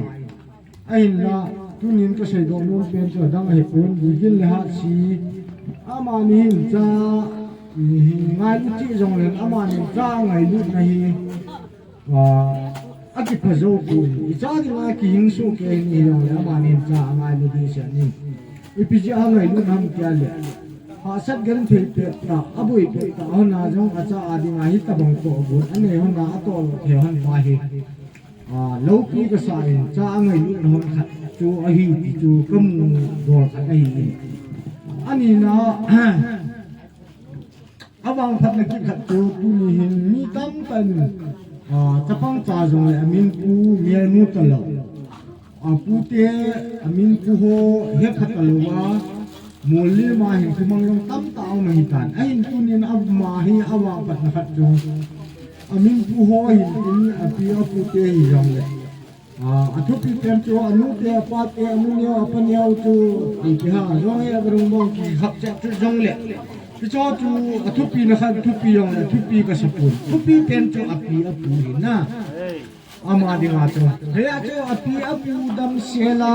Ahinla, tunin ka seidoh nom pen chu adang ahipon, Bigin le Hatsi, amani hin cha, hi ngailu cheh jongleng, amani cha angailutna hi, ah, akipha jou pon, i cha dinga kihing soh kei ni jongle, amani hin cha angailu ding seh in. Ipi jeh a angailut ham tia le, hahsat genthei pettah, aboi pettah, hon a jong acha a dinga hitobang tohgon anei hon a atoh lou thei hon pa hi. Ah, loupi kasa in, cha angailutna hon khat chu ahi ti chu kamu dol khat ahi in. Anina, avangphatna kit khat chu tuni hin mi tamtah in, ah, chapang cha jongle amin pu melmu talou. Apute amin pu ho hepha talouva, Mollim a hin khomang jong tamtah aum ahitan. Ahin tunin ama hi avangphatna khat chu, amin pu ho hin tin api apute hijongle, ah, athupi pen chu anute apate, anu neo apa neo chu ipi ham jong hi agarung bong kikhap chet chu jongle, hicho chu athupina khat thupi jongle thupi kasa pon. Thupi pen chu api apu hi na. Ama dinga chu, hia chu api apu damsel a,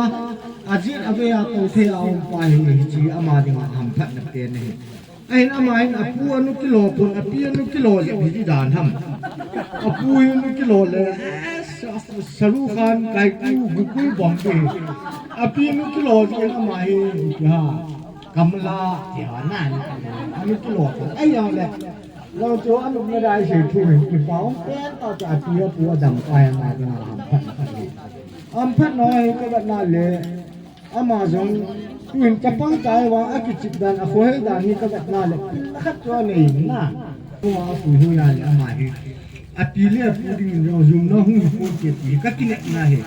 ajet avei a tou thei a um pa hi, hiche ama dinga hamphatna pen ahi. Ahin ama hin apu anu kilo pon, api anu kilo jep hiti dan ham. Apu hi anu kilo le, eh, Sa-, Shahrukh Khan, Kaiku, Gokul Bombay. Api anu kilo jep ama hi, ha, Kamla, ti ha, na, anu kilo pon. Ahi jongle, Lou chu anopna dai sei thu hin kipa um pen tah chu api apu adam pa hi ama dinga hamphatna khat ahi. Hamphatna hi kavetna le ama jong tuhin chapang cha hi vang akichep dan akhohei dan hi kavetna le pilna khat chu anei na. Ama apu hu ya le ama hi api le apu dingin jong jumna hung hi pon te ti hi kakinepna hi.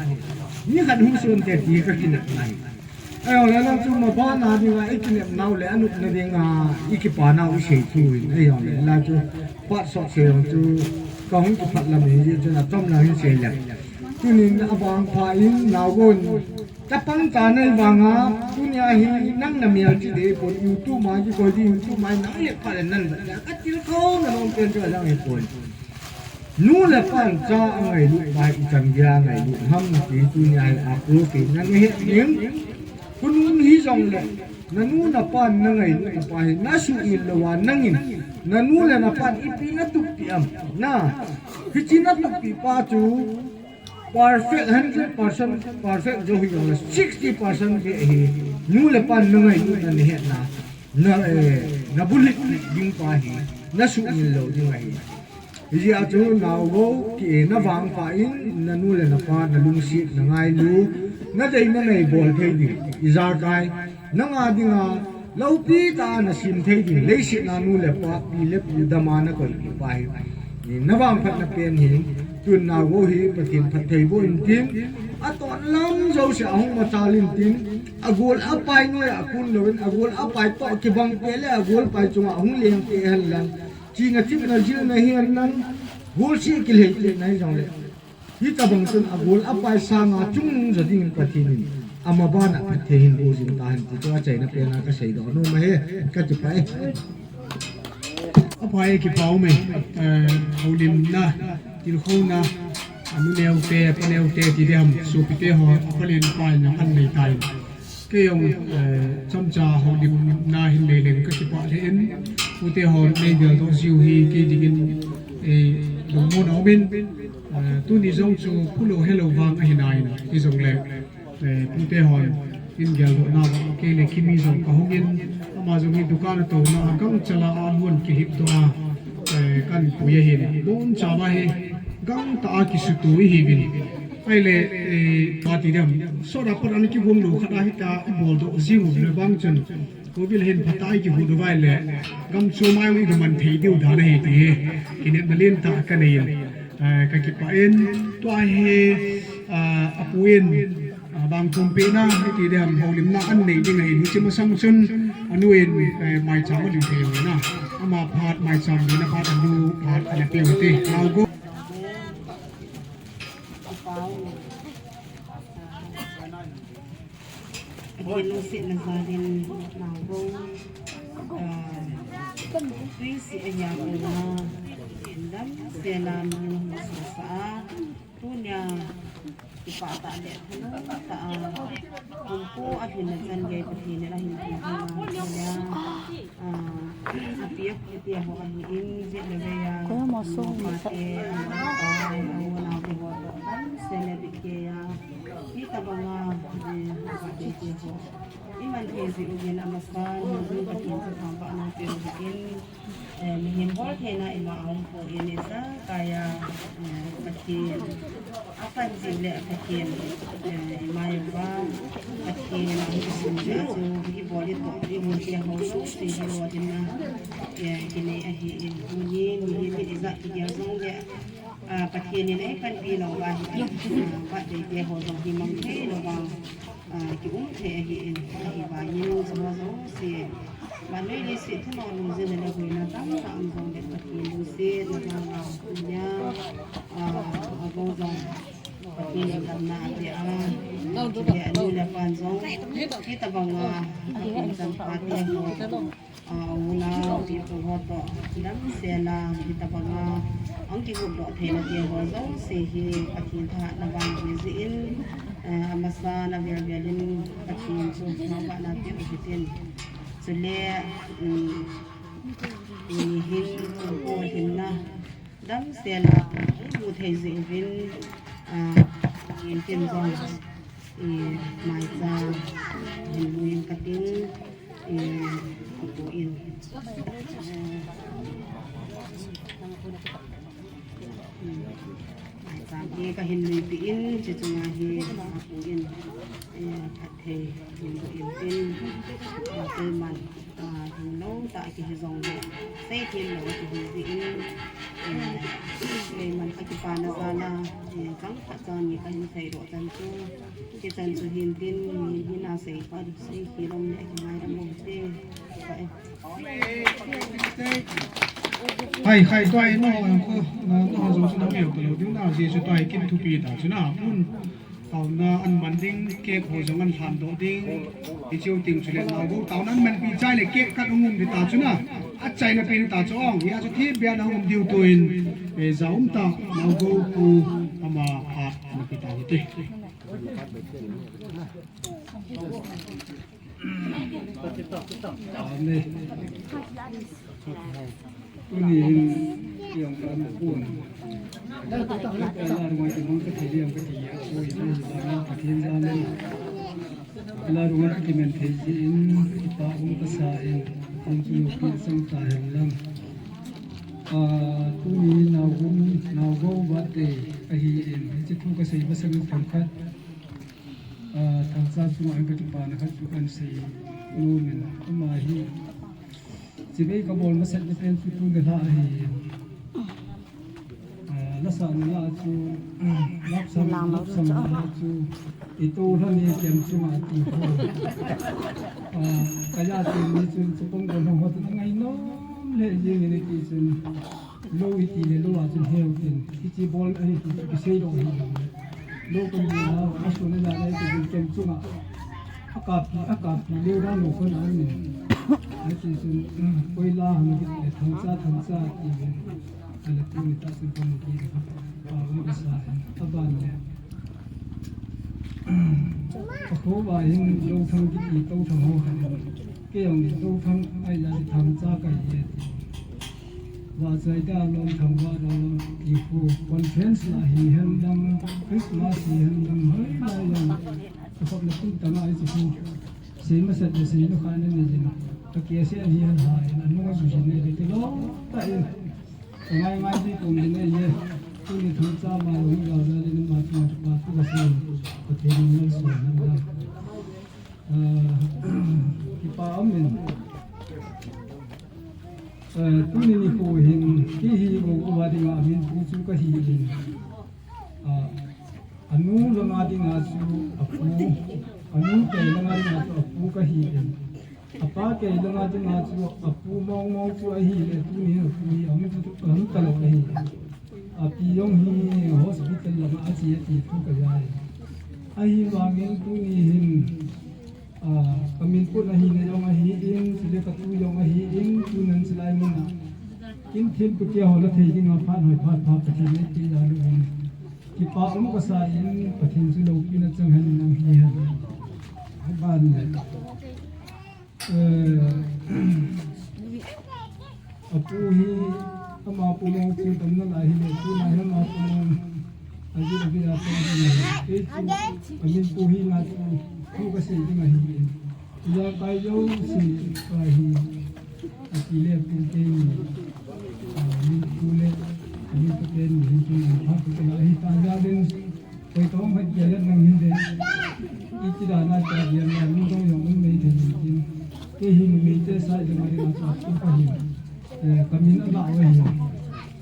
Nikhat hung son te ti hi kakinepna hi. Ahijongle lang chu mabana dinga ikinep nau le anopna dinga ikipa nau isei thu hin. Ahijongle lang chu phat sot sei jong chu kahung kiphat lam hi jeh chun achom lang hin sei leng. Tunin avangpha in Naogou in chapang cha nei vanga tunia hi nang namel chi dei pon YouTube ma kikoi ding YouTube ma nang le pha le nan vet le katilkhou na nom pen chu ajang hi pon. Nu le pan cha angailut pa hi ichan geiya angailut ham ti tunia hi apro pen nang he ning. Khonung hijongle, nanu napan nangailutna pa hi nasuhmil louva nangin, nanu le napan ipi natup pi am, na, hiche natup pi pa chu perfect hundred percent perfect jou hijongle sixty percent beh hi, nu le pan nangailutna nahetna, na, eh, nabulhit ding pa hi, nasuhmil lou ding ahi. Hijeh a chu Naogou, ki, navangpha in, nanu le napa, nalungset, nangailu, nadei nanei bol thei ding, ijakai, nanga dinga, loupi tah a nasem thei ding, leiset a nu le pa, pi le pu dama nakoipi pa hi. Navangphatna pen hin, tun Naogou hi Pathen phattheiboh intin, aton lam jouse ahung machal intin, agol apai noiya akun louvin, agol apai toh kibang peh le, agol pai chunga ahung leng peh henlang. China chimna jilna hi an lang, gol si kilhei te nai jong le. Hitabang chun a gol a pai sanga chung ja ding Pathen in ama bana phatthei hin boh jing tahen ti chu achaina pena kasei doh nom ahi, kakipah e. Apha e, kipah ume, eh, houlimna, tilkhouna, anu neo te, apa neo te, ti diham, sopite ho, apa len pa in jong an nei tai. Kei jong, eh, chomcha houlimna hin nei leng kakipah lheh in, pute hon nei geldoh jiu hi, kei dingin, eh, lungmon a um in, eh, tuni jong chu phu lou helou vang ahi nai in, hijongle, eh, pute hon in geldoh na bang, kei le Kimi jong kahung in, ama jong hi dukan a touna a gangchal a alon kilhip doh a, eh, kan pui ahin, boncha va hi gangtah a kisutu ihiuvin. Ahile, eh, pati dam, sot a pat a ana kigong lou khat a hita ibol doh jing u le vang chun, Covid hin phatah a ikihut uva ahile, gam chom a jong iga man thei diu dan ahi ti hi kinepna lentah kanei in, eh, kakipah in, tua hi, ah, apu in, ah, bangthum pehna, iti diham, houlimna an nei ding ahin, hiche masang chun, anu in, eh, maicham alhin thei u ahi na, ama phat, maicham lhinna phat, anu phat ana peh u hite. Naogou. Pathen lungsetna jal in Naogou, ah, tui sih ahi a kona, damsel a nung hung sasa a, tunia kipah tah le thanom tah a, hung pu alhinna chan gei Pathen in ahin pu hi a, tunia, ah, apiak kiti ho ahin, jet le vei a, Koyama song anu pate, anu pa, anu nao te ho toh, damsel le bit gei a, hitabang a, eh, pate te ho. Iman thei jeh uvin amasan, Pathen chu thangvahna peh u hitin, eh, mihem bol theina ima aum poi, ijakai a, eh, Pathen apan jing le Pathen, eh, ima jong uva, Pathen a hung kisun jeh a chu, ibol itoh, imu jeh ho jouse hi lolhinna, eh, kinei ahin, tuni mihem ijat kigel jongle, ah, Pathen in eipanpi lou uva hitin, ah, birthday te ho jong hi mang thei lou vang, ah, kium thei ahin, ahivangin, chua jouse, vannoi leiset thanom lungsetna le boina tamtah um jongle Pathen lungsetna vang a, tunia, ah, Agou jong Pathen in damna apeh a, chule anu le apan jong, hitabang a, Pathen champha te ho, ah, unau, pi pu ho toh, damsel a, hitabang a, ahung kihuhdoh theina te ho jouse hi, Pathen thahatna vang ahi jeh in, eh, amasan avel vel in, Pathen chu thangvahna peh u hitin. Chule, um, tuni hin, Chungkho lhinna, damsel a, eimu thei jeh uvin, ah, in tin jong, eh, maicham, hin lui in katin, eh, kapu in, eh, maicham hi kahin luipeh in, hiche chunga hi kapu in, eh, phatthei hin boh in tin, ah, keiman, ah, hinglou tah kihi jongle, seithei lou kihi jeh in, eh, keiman kakipana jal a, eh, chang phat chan ni kahin seidoh chan chu, hichan chu hin tin, mi hina sei phat, seikhel um le kingaidam u hite. Hai, hai, tua hi nangho, nangho jong chu nang neo talou ding na, hiche chu tua hi kin thupi ta chu na, pun taona an man ding, cake ho jong an lhandoh ding, hicheu teng chule Naogou taona an manpi chai le cake cut hung um ding ta chu na, achaina pen ta chu ong, hia chu thipbeh a hung um diu toh in, eh, ja um tah, Naogou pu ama phat ana pe tau hite. Amen. Tuni hin, iyong kan pun. Kala rungai ti mang ka thei liam ka ti ya, ko ina hi ba na Pathen jal in. Kala rungai ka kimen thei jeh in, kipa um kasa in, Pathen chu pi sang ta hen lang. Ah, tuni Naogou, Naogou birthday ahi in, hiche thu kasei masang in themkhat. Ah, Thangcha chunga hin kakipana khat chu kan sei nom in, ama hi chibai kabol masat na pen chu tuni lha ahi. Ah, lasahna la chu, ah, lapsang, lapsang la chu, ito lha ni kem chunga ti ho. Ah, kaya chu ni chun chapang bol ho tu ngai nom He jing ni ti chun lo iti le lo a chun heu tin. Hichi bol ahi ti kisei lo hi. Lo kan ni na a su na na ti ken chunga. Akapi, akapi le ra lo ko na ni. Ai ti chun koi la han ki le thang cha, thang cha ti le. Ala tu ni ta chun pa mu ki le. Pa um ka sa. Aban le. Pakhoa hin Jothang kiti Tothang ho khat in, kei jong Jothang ahi jeh a Thangcha kahi e ti. Vahchoi da lom, Thangvah da lom ti khu, conference la hihen lang, Christmas hihen lang, hoilai lang. Kakhopna tum tang a hiche khu sei masat le sei lukha na nei jin. Ka kese hihen ha in, anung a bu jin nei le ti lom tah in. Ngai ngai ti kum din ahi e. Tuni Thangcha ma hung jao jal in ama chunga kipa thu kasei. Pathen in malsom hen lang. Ah, kipa um in. Ah, tuni nikho hin kei hi Gogo a dinga min pu chu kahi in. Ah, anu langa dinga chu apu. Anu kei langa dinga chu apu kahi in. Apa kei langa dinga chu apu mong mong chu ahi le, tuni apu hi aum chu, aum talou ahi. Api jong hi hospital lama ache ati thu kajai. Ahivangin tuni hin, ah, kamin pun ahina jong ahin, chule katu jong ahin, tunan chulai muna kin thempu tia ho la thei dinga phat hoi phat pha Pathen in eipeh jal uvin. Kipa um kasa in Pathen chu loupina chang hen nang hihen. Aban le. Eh, apu hi ama pu mong chu damna lai hile, tuna hi ama pu mong aji aji a pa hi. Kei chu amin pu hina chu thu kasei ding ahi. Ijakai jouse pa hi ati le pu kei ni, amin pu le amin pu kei ni hin chu pha pu kei la hi ta ja den. Koi tong hoi kei le nang hin de. Iti dan a cha dia na min dong jong um mei thei jin. Kei hi numei te sa jong a ding a cha tu kahi. Eh, kamin ala wa hi.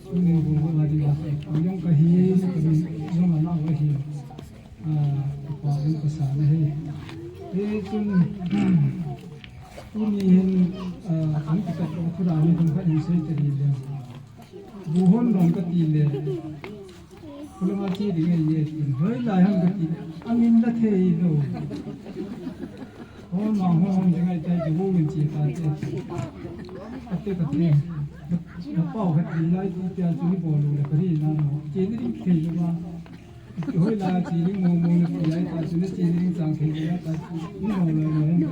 Tunin Gogo a ding a cha tu jong kahi, kamin jong ala wa hi. Ah, pa jong kasa na hi. Eh, tun, tuni hin, ah, an kipat ko thu da ni thum khat hin sei ta di le. Bu hon dong kati le. Khulama che ding ahi e tin. Hoilai ham kati le. Amin la thei lou. Hon ma hon hon ding ahi tai, bu min che ta te. Ate kati. Na pau kati lai ti tia chu ni bol lou le kari na no. Che ni ding thei lou ma. Hoilai che ding mo mo le ti lai ta chu ni che ni ding chang thei lai ta chu ni mo le mo.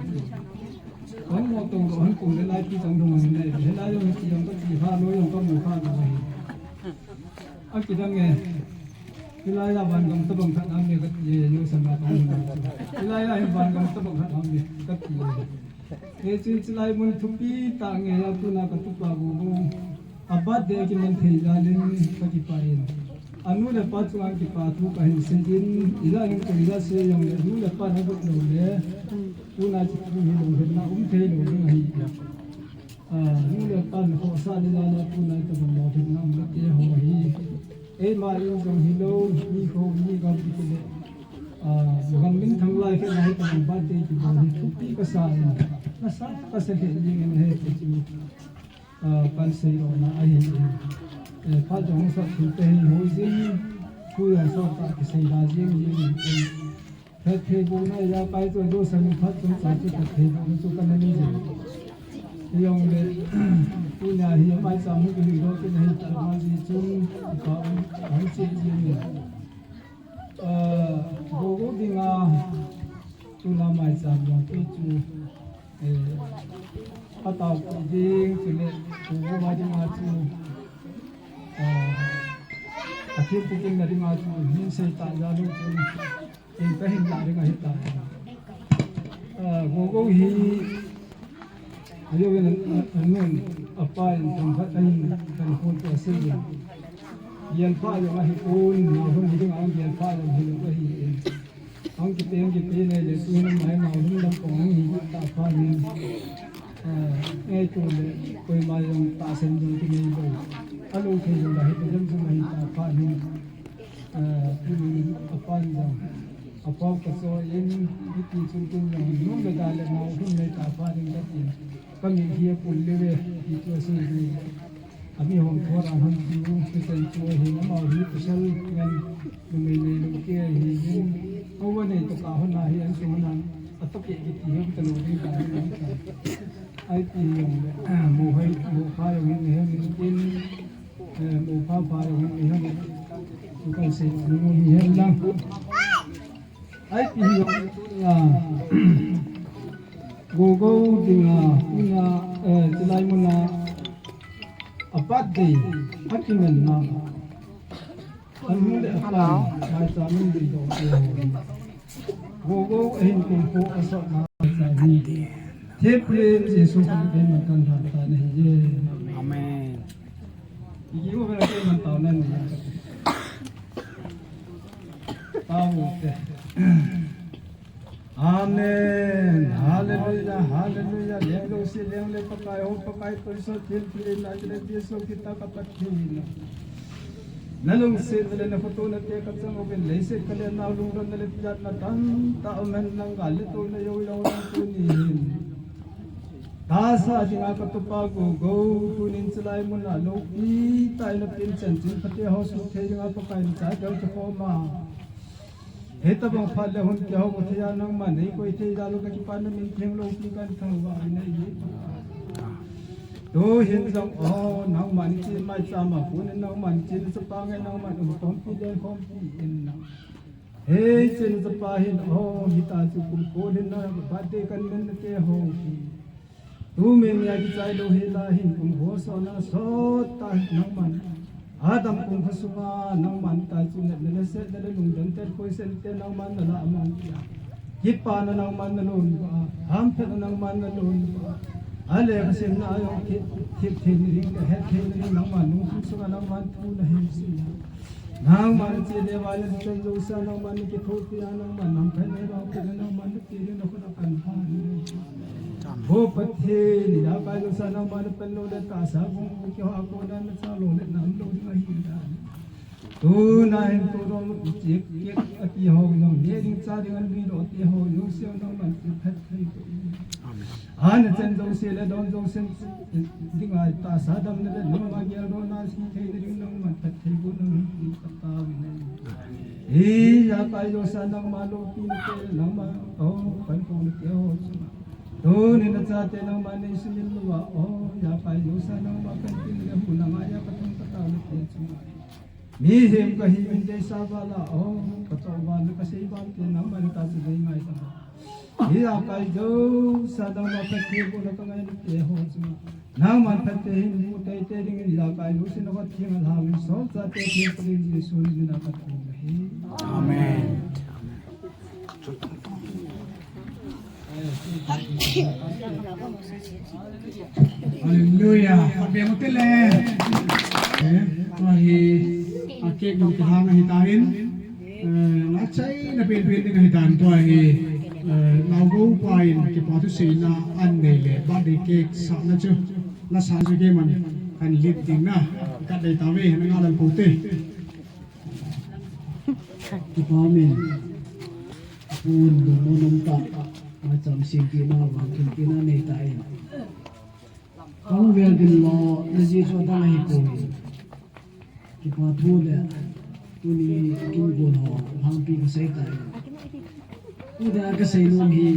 Hon mo tong lo hon kum le lai ti chang dong le. He lai lo ti jong kati ha lo jong ka mo ha lo hi. Akidang e. Hilai a vangam tabang khat ham e kati e, yo sanga kong na. Hilai a hin vangam tabang khat ham e kati e. Hiche, hiche lai mun thupi tah nge a tuna katupa Gogo a birthday kiman thei jal in kakipah in. Anu le apa chunga kipa thu kahin sei in, ila in koi ila sei jong le, anu le apa na got lou le, tuna hiche thu hi lunghetna um thei lou ding ahi. Ah, nu le pa na khohsah le la la tuna tabang lunghetna um le te ho hi. Eima in jong hilou, mi kho, mi gam kiti le. Ah, gam minthang lai khat na hi tabang birthday kibol hi thupi kasa in. Nasa kasa le jing in ahi ti chu. Ah, kan sei lona ahi. Eh, phat jong sot thu te hi hoi jin. Thu jong sot ta kisei la jing jing in. Phattheibohna ijakai chu ajo sang phat chomcha chu phattheibohna chu kana nei jin. Hijong le, tunia hi maicham hung kihui doh kit ahi tah vang jeh chun, kipa um, hung che jin. Ah, Gogo dinga, tuna maicham jong kei chu, eh, ataopi ding, chule, Gogo a dinga chu, ah, athempu kinna dinga chu, min sei ta jal u chun, Kei kahin lah ding ahitai. Ah, Gogo hi, ajo in an, an, anun, apa in themkhat ahin, kan khon tua sei in. Gelpha jong ahipon, nao hung hi ding a gelpha jong hilou ahi in. Ahung kipe, ahung kipe nei le, tuhin mai nao hung lam kong hung hi ta pha in. Ah, ngaito le, koima jong tahsan jong kinei lou. Alou thei jong la hi, jong jong ahi ta pha in. Ah, tuhin apa in jong. Apau ka so in, iti chun kin jong, nung le da le mau, hun le ta pa ding ka tin. Ka min hi a pul le ve, ti chu a sung ding. A mi hom thor a hon chu, Christian chu hi, a mau hi pasal ngan, numei nei lou ke hi, hin. Au va nei to ka hon a hi, an sung hon a, a to ke ki ti hom ta lou ding ka hi, an ka. Ai ti hi jong le, mo hai, mo pha jong hin, hin, hin, eh, mo pha pha jong hin, hin, hin. Tu kan se, mo hi hin lang. Ai pi hi a, Gogo dinga, dinga, eh, chulai muna, a birthday, a kinganna. An mun le a pan, mai cha mun ding dong te ho. Gogo a hin kum ko a sot na cha ni. Thep le Jesu Christ man kan han ta na hi je. Amen. Iji mo bela ke man tau nan ni. Tau te. Amen. Hallelujah. Hallelujah. Leng lou si leng le Pakai ho, Pakai Toiso thil thil na le Jesu kita ka Pathen. Na lungset le na photo na te ka chang o ben le se ka le na lungdon na le pijat na tam ta amen nang ga le to na yo yo na tu ni hin. Tahsa dinga ka tupa Gogo, tunin chulai muna loupi tah in a pin chanchin phate ho suhthei dinga Pakai in chate ho kikhoma. Hitabang phat le hun kihou thei a nangman nei koi thei jal u ka kipana min theng loupi kan thangvah in a i. Tuhin jong o nangman i chi mai chama punin nangman chin chapa nge nangman um khompi den khompi in nang. Hei, chen chapa hin, oh, hita chu kum ko hin na, birthday kan men na te ho hi. Tu men ya kichai lou hi la hin, kum ho so na so ta nangman. Adam kum kha sunga nangman ta chu na, na, na se, na, na lungdon te, koi sen te nangman na la amang tia. Kipa na nangman na lon ba, ham phet na nangman na lon ba. Ale ka sen na ayo ki, ki, ki ni ring ka het ki ni nangman nung sunga nangman tu na hin sin na. Nangman che le va le chen jo sa nangman ni kithopi a nangman nam phe le va phe le nangman ni ti le na khona kan ha ni. Bo Pathen ni da ka jo sa nangman ni pen lo le ta sa kong ki ha ko na na sa lo le nam lo ni ma hi da. Tu na hin tu ro chek chek a ti ho lo ne ding cha ding an bi lo ti ho lo se nangman ki phat thei ko. Amen. Ana chen jong se le don jong sen ding ai ta sa dam na le nangma gel do na si thei na ding nangma phat thei gu nang hi ta ta wi nei. Hi ya kai jo sa nangma lo pi na te nangma o pan ko na te ho suma. Do ni na cha te nangma nei si min lo wa o ya kai jo sa nangma kan tin le hu nangma ya ka thong ka ta na te suma. Mihem ka hi min deisah val a, oh, ka toh val, ka sei val te nangman ta chu dei ngai ta. Hi a kai jo, sa dang ma phat te bu na ka ngai na te ho chu. Nangman phat te hin bu te te ding hi a kai jo, sin na ka thing a la min so, sa te thing ka ding Jesu ni na ka thong hi. Amen. Hallelujah. Khatvei mu tile. Eh, tua hi, a cake dong kihang ahi tan. Eh, la chai na pen pen ding ahi tan tua hi. Eh, Naogo pa in kipa thuseina an nei le birthday cake sahna chu. La sa chu keiman kan lit ding na. Ka dei tave, na nga lal pote. Kipa min. Pun dong mo nom ta. Maicham singpina, vangthumpina nei ta in. Ka hung vel ding lo, na Jesu adang ahi poi. Kipa thu le, tuni kin gon ho, lhangpi ka sei ta in. Tuni a ka sei nom hi,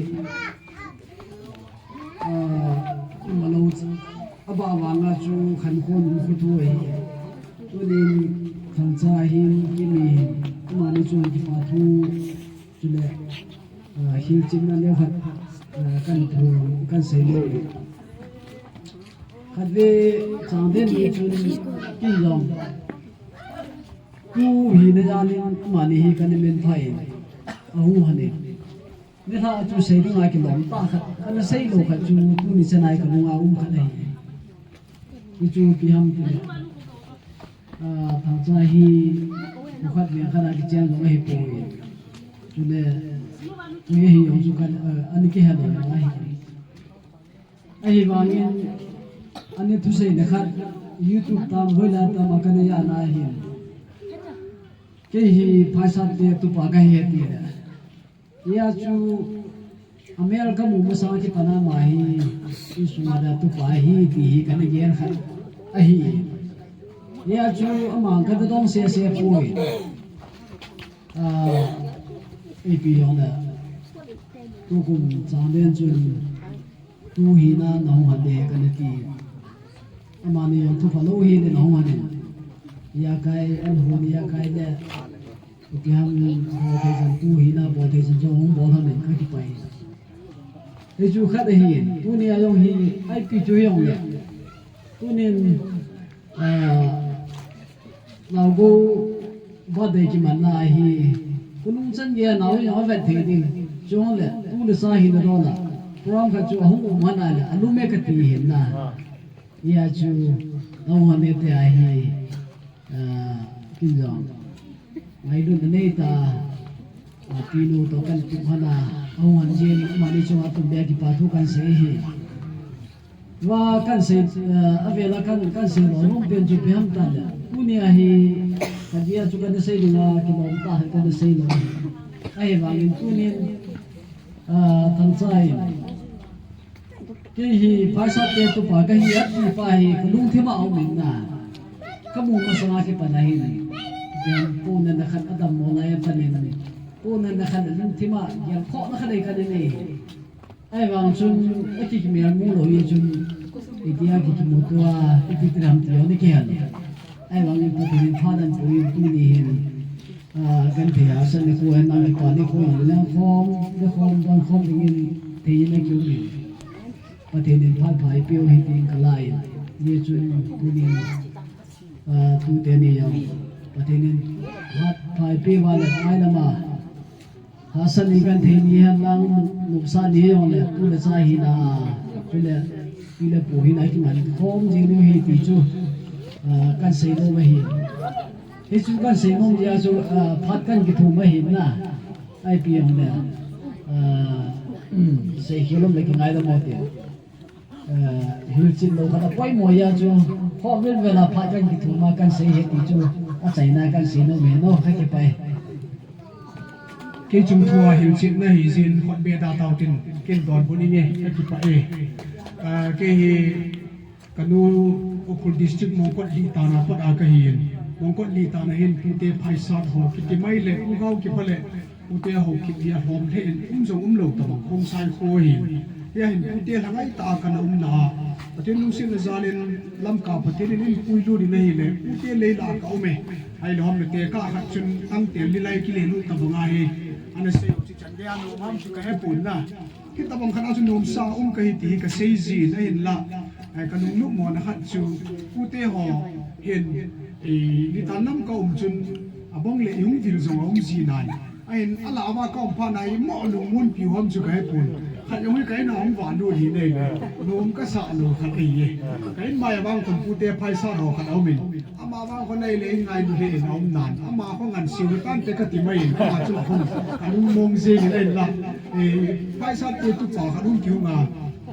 ah, ima lo, aba vanga chu khan khon um khu thu ahi. Tunin Thangcha hin, Kimi hin, amani chun kipa thu, Chule, ah, hilchetna neo khat, ah, kan thu, kan sei le. Khatvei chang den ni chun kin jong. Tu hi na jalin mani hi kan men phai. A hu hani. Ni tha chu sei ding a kilom ta khat. Kan sei lo khat chu tuni chan a ka lunga um khat ahi. Ni chu pi ham ti. Ah, Thangcha hi, khat veng khat a kicheng jong ahi poi. Chule, tui hi jong chu khat, ah, ani kihe lou ahi. Ahivangin, ani thusei le khat, YouTube tam, hoilai tam a kana ja na ahi. Kei hi phaisat te tupa kahi ti le. Hia chu amel kamu masang kipan a ama hi, insung a dia tupa hi ti hi kana gel khat ahi. Hia chu ama kadong sese poi. Ah, ipi jong le, tukum chang den chun, tu hina nahung hande kana ti. Amani jong thupha lou hile nahung hande. Ijakai, an hon ijakai le. Ipi ham bol thei chan tu hina bol thei chan jong hung bol hande kakipah e. Hichu khat ahi, tunia jong hi, ipi chu jong le. Tunin, ah, Naogo birthday kimanna ahi. Khonung chan geiya nao jong avet thei ding. Chule, tu le sa hina dol a. Program khat chu ahung um hana le, alum e kati hin na. Hia chu, nao hon e ti ahi. Ah, kin jong. Ngailutna neita. Ah, pinu to kan tup hana. Ahung hon jin, amani chunga tum beh a kipa thu kan sei hi. Tua kan sei, eh, avela kan, kan sei lou nom pen chu ipi ham tile. Tunia hi, ka dia chu kana sei dinga, kilom tah hi kana sei lou. Ahivangin tunin, eh, Thangcha in. Kei hi Phaisat te tupa kahi ati pa hi, kalungthim a um in na. Kamu masanga kipan ahin. Ken pona na khat adam mo lai a panin. Pona na khat lungthim a, gel khoh na khat ei kana nei. Ahivang chun, akikimel mu lou hi chun, itia kikimuto a, ipi ti ham ti jong ni kihel. Ahivangin Pathen in phat ahin pui tuni hin, ah, genthei hahsat nikho hin, ah, kipa nikho hin, lengkhom, lengkhom, dongkhom dingin, thei in akium in. Pathen in phat pha eipeh u hitin kala in. Hijeh chun, tunin, ah, tute ni jong, Pathen in phat pha eipeh uva le, mailam a. Hahsat ni genthei ni hen lang, nopsah ni jong le, tu le cha hina, tu le, pi le pu hina kiman khom jing diu ahi ti chu, ah, kan sei nom ahi. Hichu kan sei nom jeh a chu, ah, phat kan kithum ahi na, ipi jong le, ah, sei khel lom le kingaidam u hite. Eh, hilchet lou khat apoimo jeh a chu, khovel vel a phat kan kithum a kan sei ahi ti chu, achaina kan sei nom e no, kakipah e. Kei chung thua hilchetna hijin, khut beh da tau tin, ken donbut inge, kakipah e. Ah, kei hi, kanu Ukhrul District Mongkot Litan a pat a kahin, Mongkot Litan a hin pute Phaisat ho kiti mai le, u gao kipa le, Pute Haokip hi alhom lheh in um jong um lou tabang, Khongsai kho hin. Hia hin pute lhangai tah a kana umna a, Pathen lungsetna jal in Lamka Pathen in eipui lut in ahile, pute lei lah a ka um e. Ahile hom le tekah khat chun tangtel lilai kile lut tabang ahi. Ana sei u chu chan gei a nom ham chu kahepon na. Hitabang khat a chu nomsa um kahi ti hi kasei jin ahinla, eh, kanung lupmona khat chu pute ho hin, eh, nitan lam ka um chun abang le ihung vil jong aum ji nai. Ahin alah uva ka um phat na hi mo lungmon piu ham chu kahepon. Khat jong hi ka in a hung vahlut hi nei le. Nom kasah lou khat ahi e. Ka in mai a vang khun pute Phaisat ho khat aum in. Ama vang khun ahile in ngailu lheh in aum nan. Ama khun ngan siu le tante kati mai in. Ka chu khun kanung mong jeng in ahinla. Eh, Phaisat te tupa khat hung kihung a.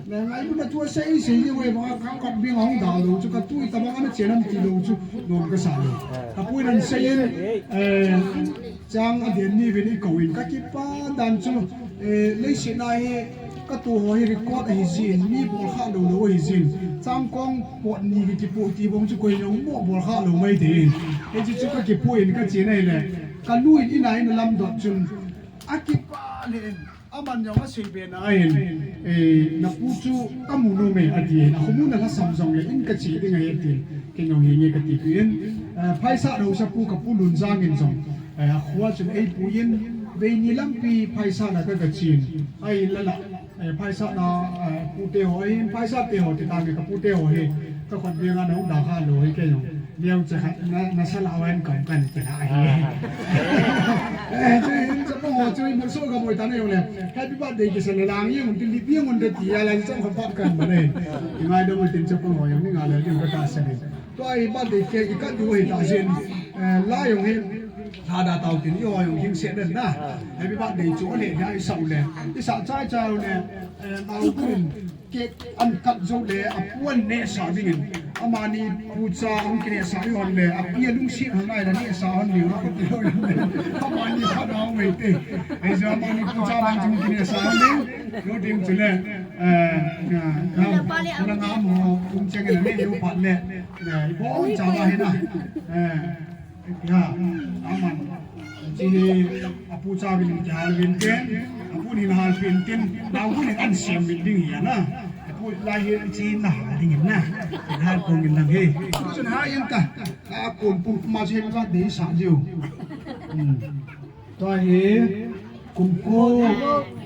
Na ngailutna chu asei sei jeng uve, bang a khang khat beng a hung da lou chu, ka tui tabang ana che nam ti lou chu, nom kasah lou. Ka pu in ana sei in, eh, chang aden ni uvin eikou in, kakipah dan chu, eh, leiset a hi, katu ho hi record ahi jin, mi bol kha lou lou ahi jin, chang kong pot ni kikipoh ti bang chu koi jong mo bol kha lou mai thei in. Hichu chu kakipu in kache in ahile, kanu in in a in alamdot chun, akipah lheh in. Aman jong asei be na ahin, eh, napu chu kamu nom e, ati in, akhomu na lhasam jongle in kache ding ahi, ati in, kei jong hinge kati peh in, eh, Phaisat haosapu kapu Lunjang in jong, eh, akhoa chun eipui in, veini lampi Phaisat na ka, kachen, ahin lala, eh, Phaisat na, eh, pute ho, ahin Phaisat te ho, ti tange kapu te ho hi, kakhut beng a nahung da kha lou hi kei jong. Leo che khat na, nasa la wen kong kan ti la hi. Eh, chu hin chapang ho chu in so ka moi ta na jong le. Happy birthday kisa le lang jeng un tin lip jeng un te ti a la chang kha pap kan ma le. I ngai dong un tin chapang ho jong ni nga le jong ka ta sa le. Tua hi birthday cake i cut diu hi ta jin. Eh, la jong hi. Lhada tau tin, i hoi hung hing se den na. Happy birthday chu le, ya i sau le. I sa chai chai le, eh, nau kun cake an cut zo le, apu an nehsa dingin. Amani pu cha hung kinehsa i hon le, api a lungsi hang ai la nehsa hon le, a ko ti lo le. Amani kha na hung mei te. Ei jo amani pu cha bang hung kinehsa hon le. Lo ding chu le, eh, na, na, na ngam ho, kum cheng le, ne yo pat le. Eh, i bo cha ba he na. Eh, Ya, aman. Chi apu cha bin kihal bin tin, apu nin hal bin tin, nau nin an siam bin ding hi na. Apu lai hi chi na hal ding na. Hal kong bin lang hi. Chun ha yan ta. Ka kun pun ma chi ma de sa jiu. Hmm. Tua hi, kum ko,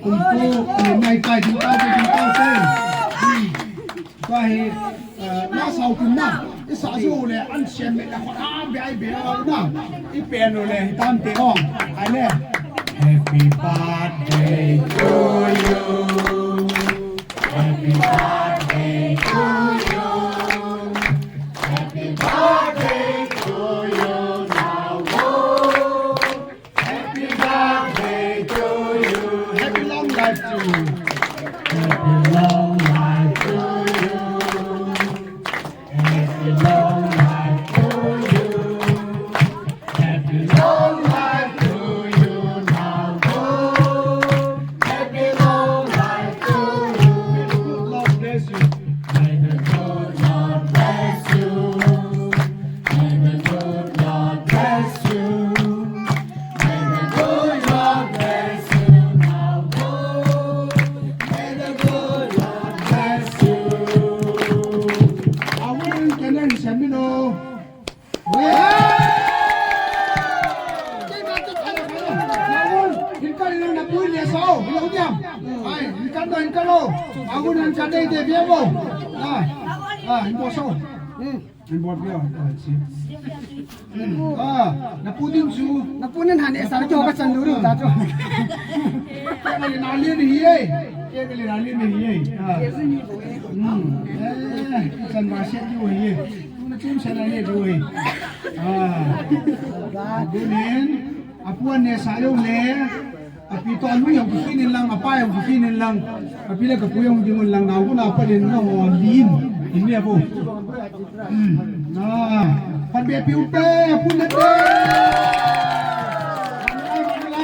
kum ko, eh, mai kai ding tau, ding tau te. Hmm. Tua hi, eh, na sau kum na, i sa zo le, an siam le, na khot a, be ai be a na, i pen lo le, hi tam te ong, ai le. Happy birthday to you. Happy birthday to you. Happy birthday to you, now. Happy birthday to you. Happy long life to you. Happy long life to you. Happy long life to you. Happy long life to you now. Happy long life to you. May the good Lord bless you. May the good Lord bless you. May the good Lord bless you. May the good Lord bless you now. May the good Lord bless you. Amen. Can I listen, you know? Na pu ding chu. Na pu nin han e sa ki ho ka chan lu ru ta chu. Kei ka le na lin hi e. Kei ka le na lin hi e. Ah. Hmm. Eh, chan ba se ju hi e. Tu na chim se na le ju hi. Ah. Gu nin, apu an ne sa jong le. Api toh anu jong kikhin in lang, apa jong kikhin in lang. Api le kapu jong ding un lang, nau gu na pa din na ho lin. In le apu. Hmm. Ah, pan be piu pe, pun le pe.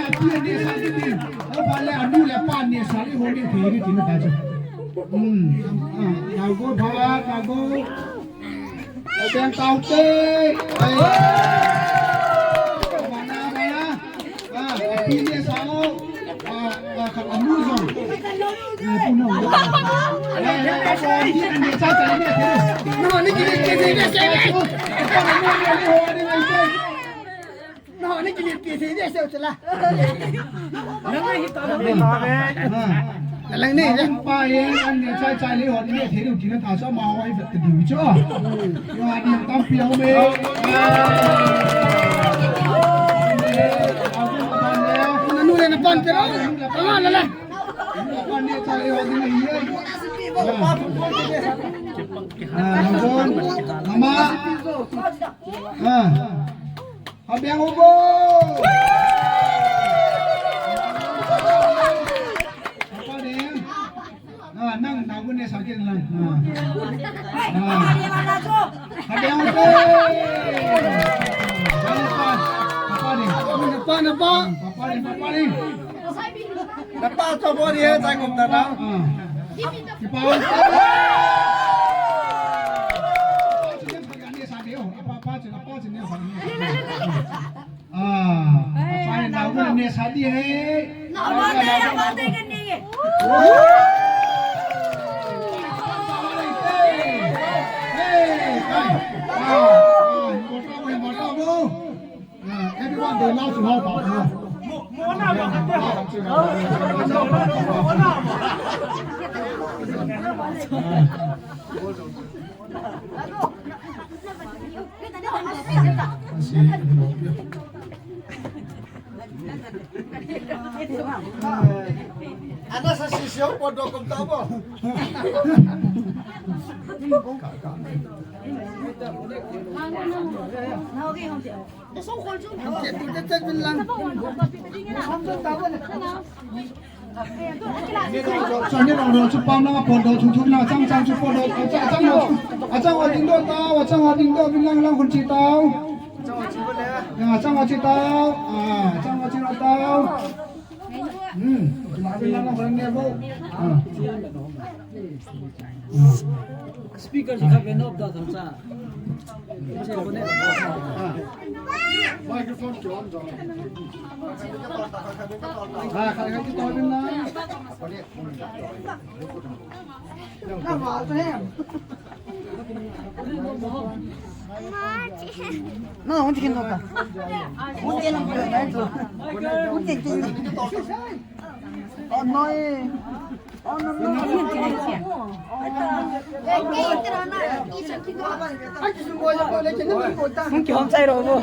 Api le ne sa di din. Apa le anu le pa ne sa di ho ne thei di tin ta chu. Hmm. Ah, nau gu pha, nau gu. Abeng tau te. Ai. Mana, mana. Ah, api ne sa o. Ah, ah, khat anu jong. Ah, pu no. Ai, ai, ai, ai, ai, ai, ai, ai, ai, ai. No, ni kini kini ne se ne. Nahon ni kini pi thei ding se u chula. Nang hi ta nang hi ta ve. Na lang ni ja. Pa ye an ne chai chai le hon ne thei u kina ta so ma hoi vet ta du cho. Yo ani tam pi hau me. Na nu le na pan pero. Ah, la la. Pa ne chai le hon ne ye. Ah, mama. Ah. Abeng u gu. Papa ding. Ah, nang, nang gu ne sa kin lang. Ah. Ah. Abeng u gu. Papa ding. Papa ding. Papa ding, papa ding. Papa ding. Napa cho bo ni he, chai kum ta na. Ah. Kipa. Ah, apa ni nau ne sa di he. Nau ne sa di he. Hey, hey. Ah, ah, mo ta mo, mo ta mo. Ah, everyone, they love to help out, huh? Ana sa sisyo po do kum tabo. Chani rong rong chu pam lang a pon do thum thum lang, achang chang chu pon do, achang, achang ho, achang ho ding do tao, achang ho ding do vin lang lang khun chi tao. Ya, achang ho chi tao, ah, achang ho chi tao. Hmm, la vin lang lang khun ne bo. Ah. Speaker si kha ve nop da thang cha. Microphone ki on jong. Ha, khai khai ki toi bin na. Na, hon chicken no ka. Hon chicken no ka. Hon chicken. Oh, no, eh. Hung kihom chai ro bo.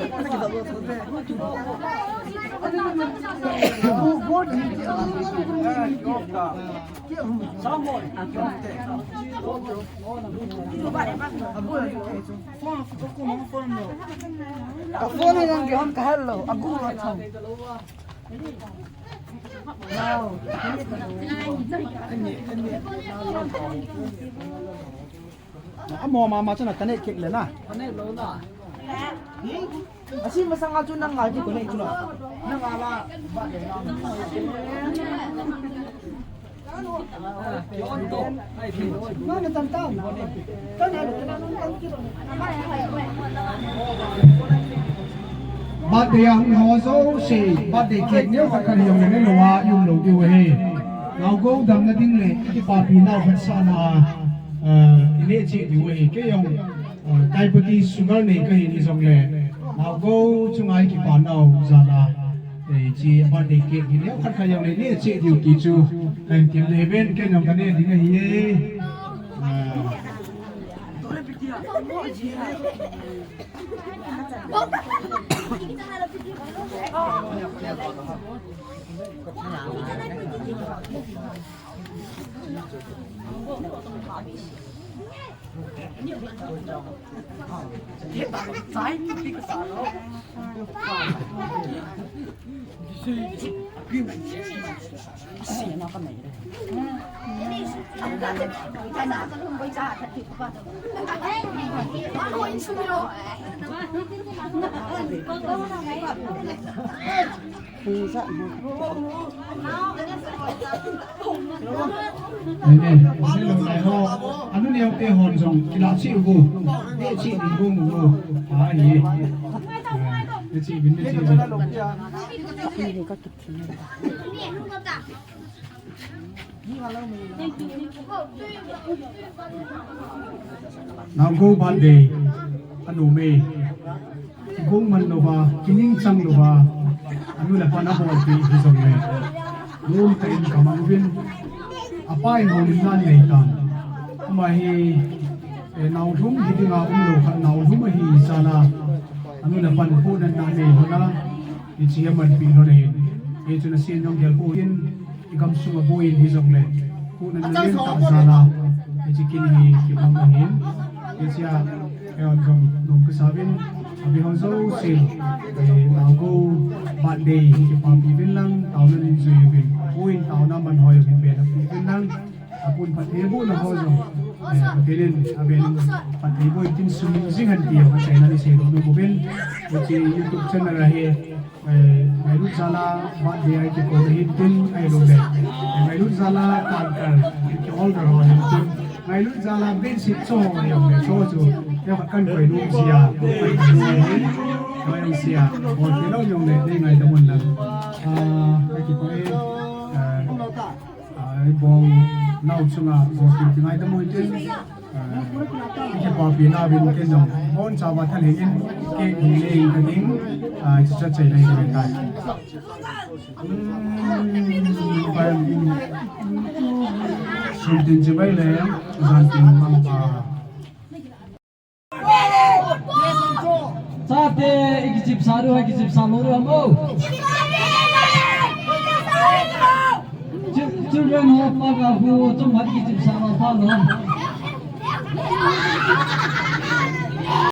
Ka phone a jong kihom ka hello. Agu lo chang. Amo mama chuna connect kit le na. Connect lo na. Asi masanga chu nang ngal ti connect chu na. Nang ala ba de na. Birthday a hung ho jouse, birthday cake neo khat khat jong le ne lou a, um lou diu ahi. Naogou damna ding le, kipapi nau khat sahna, eh, i neh cheh diu ahi. Kei jong, eh, diabetes sugar nei ka hi jong le, naogou chunga i kipa nau jal a, eh, chi birthday cake hi neo khat khat jong le neh cheh diu ti chu, kan tem le ben, kei jong ka neh ding ahi e. Ah. Amen. Anu neo te hon jong kila chi u. Te chi ni u mu. Ai. Te chi bin te chi. Naogou birthday, anu me, kigong man louva, kining chang louva, anu le apan abolpeh hi jong le, lom tah in ka mang uvin, apa in houlimna nei tan. Ama hi, eh, naolhum hi dinga um lou khat, naolhum ahi jal a, anu le apan pohnatna nei lhon a, hiche hi amanpeh lhon ahin. Hichun asen jong gel poi in, i gamsung a boi in hi jong le, pohnatna len tah jal a, hiche kin hi kimang ahin, hiche a, eiho jong nom kasa uvin, a ve ho jousen, eh, Naogou birthday kipapi uvin lang, taona nei jui uvin, boi in taona man hoi uvin, bena pi uvin lang, apu in phatthei abohna ho jong, eh, Pathen in a ve in phatthei boh in tin sung jing hen ti jong achaina in sei nom uvin, hiche YouTube channel a hi, Eh, ngailut jal a birthday a i kikona hin tin, ahilou le, eh, ngailut jal a kan kal, i ki order ho hin tin, ngailut jal a bedsheet cho ho jong le, cho chu, eh, kan koi nom jia, kan koi nom jia, koi nom jia, bol kit lou jong le, nei ngaidam un lang. Ah, i kikoi, eh, ah, i bol nau chunga, bol kit ngaidam un tin, ah, i kipapi na uvin ken jong, boncha uva thalheng in, cake hung leng ka ding, ah, chuche chai nei ka tai. Sun tin chibai le, jan tin mang pa. Chate, i kichipsa diu, i kichipsa lou diu ham o. Chi-, children ho pa ka hu, chom hat kichipsa ma pa lou ham.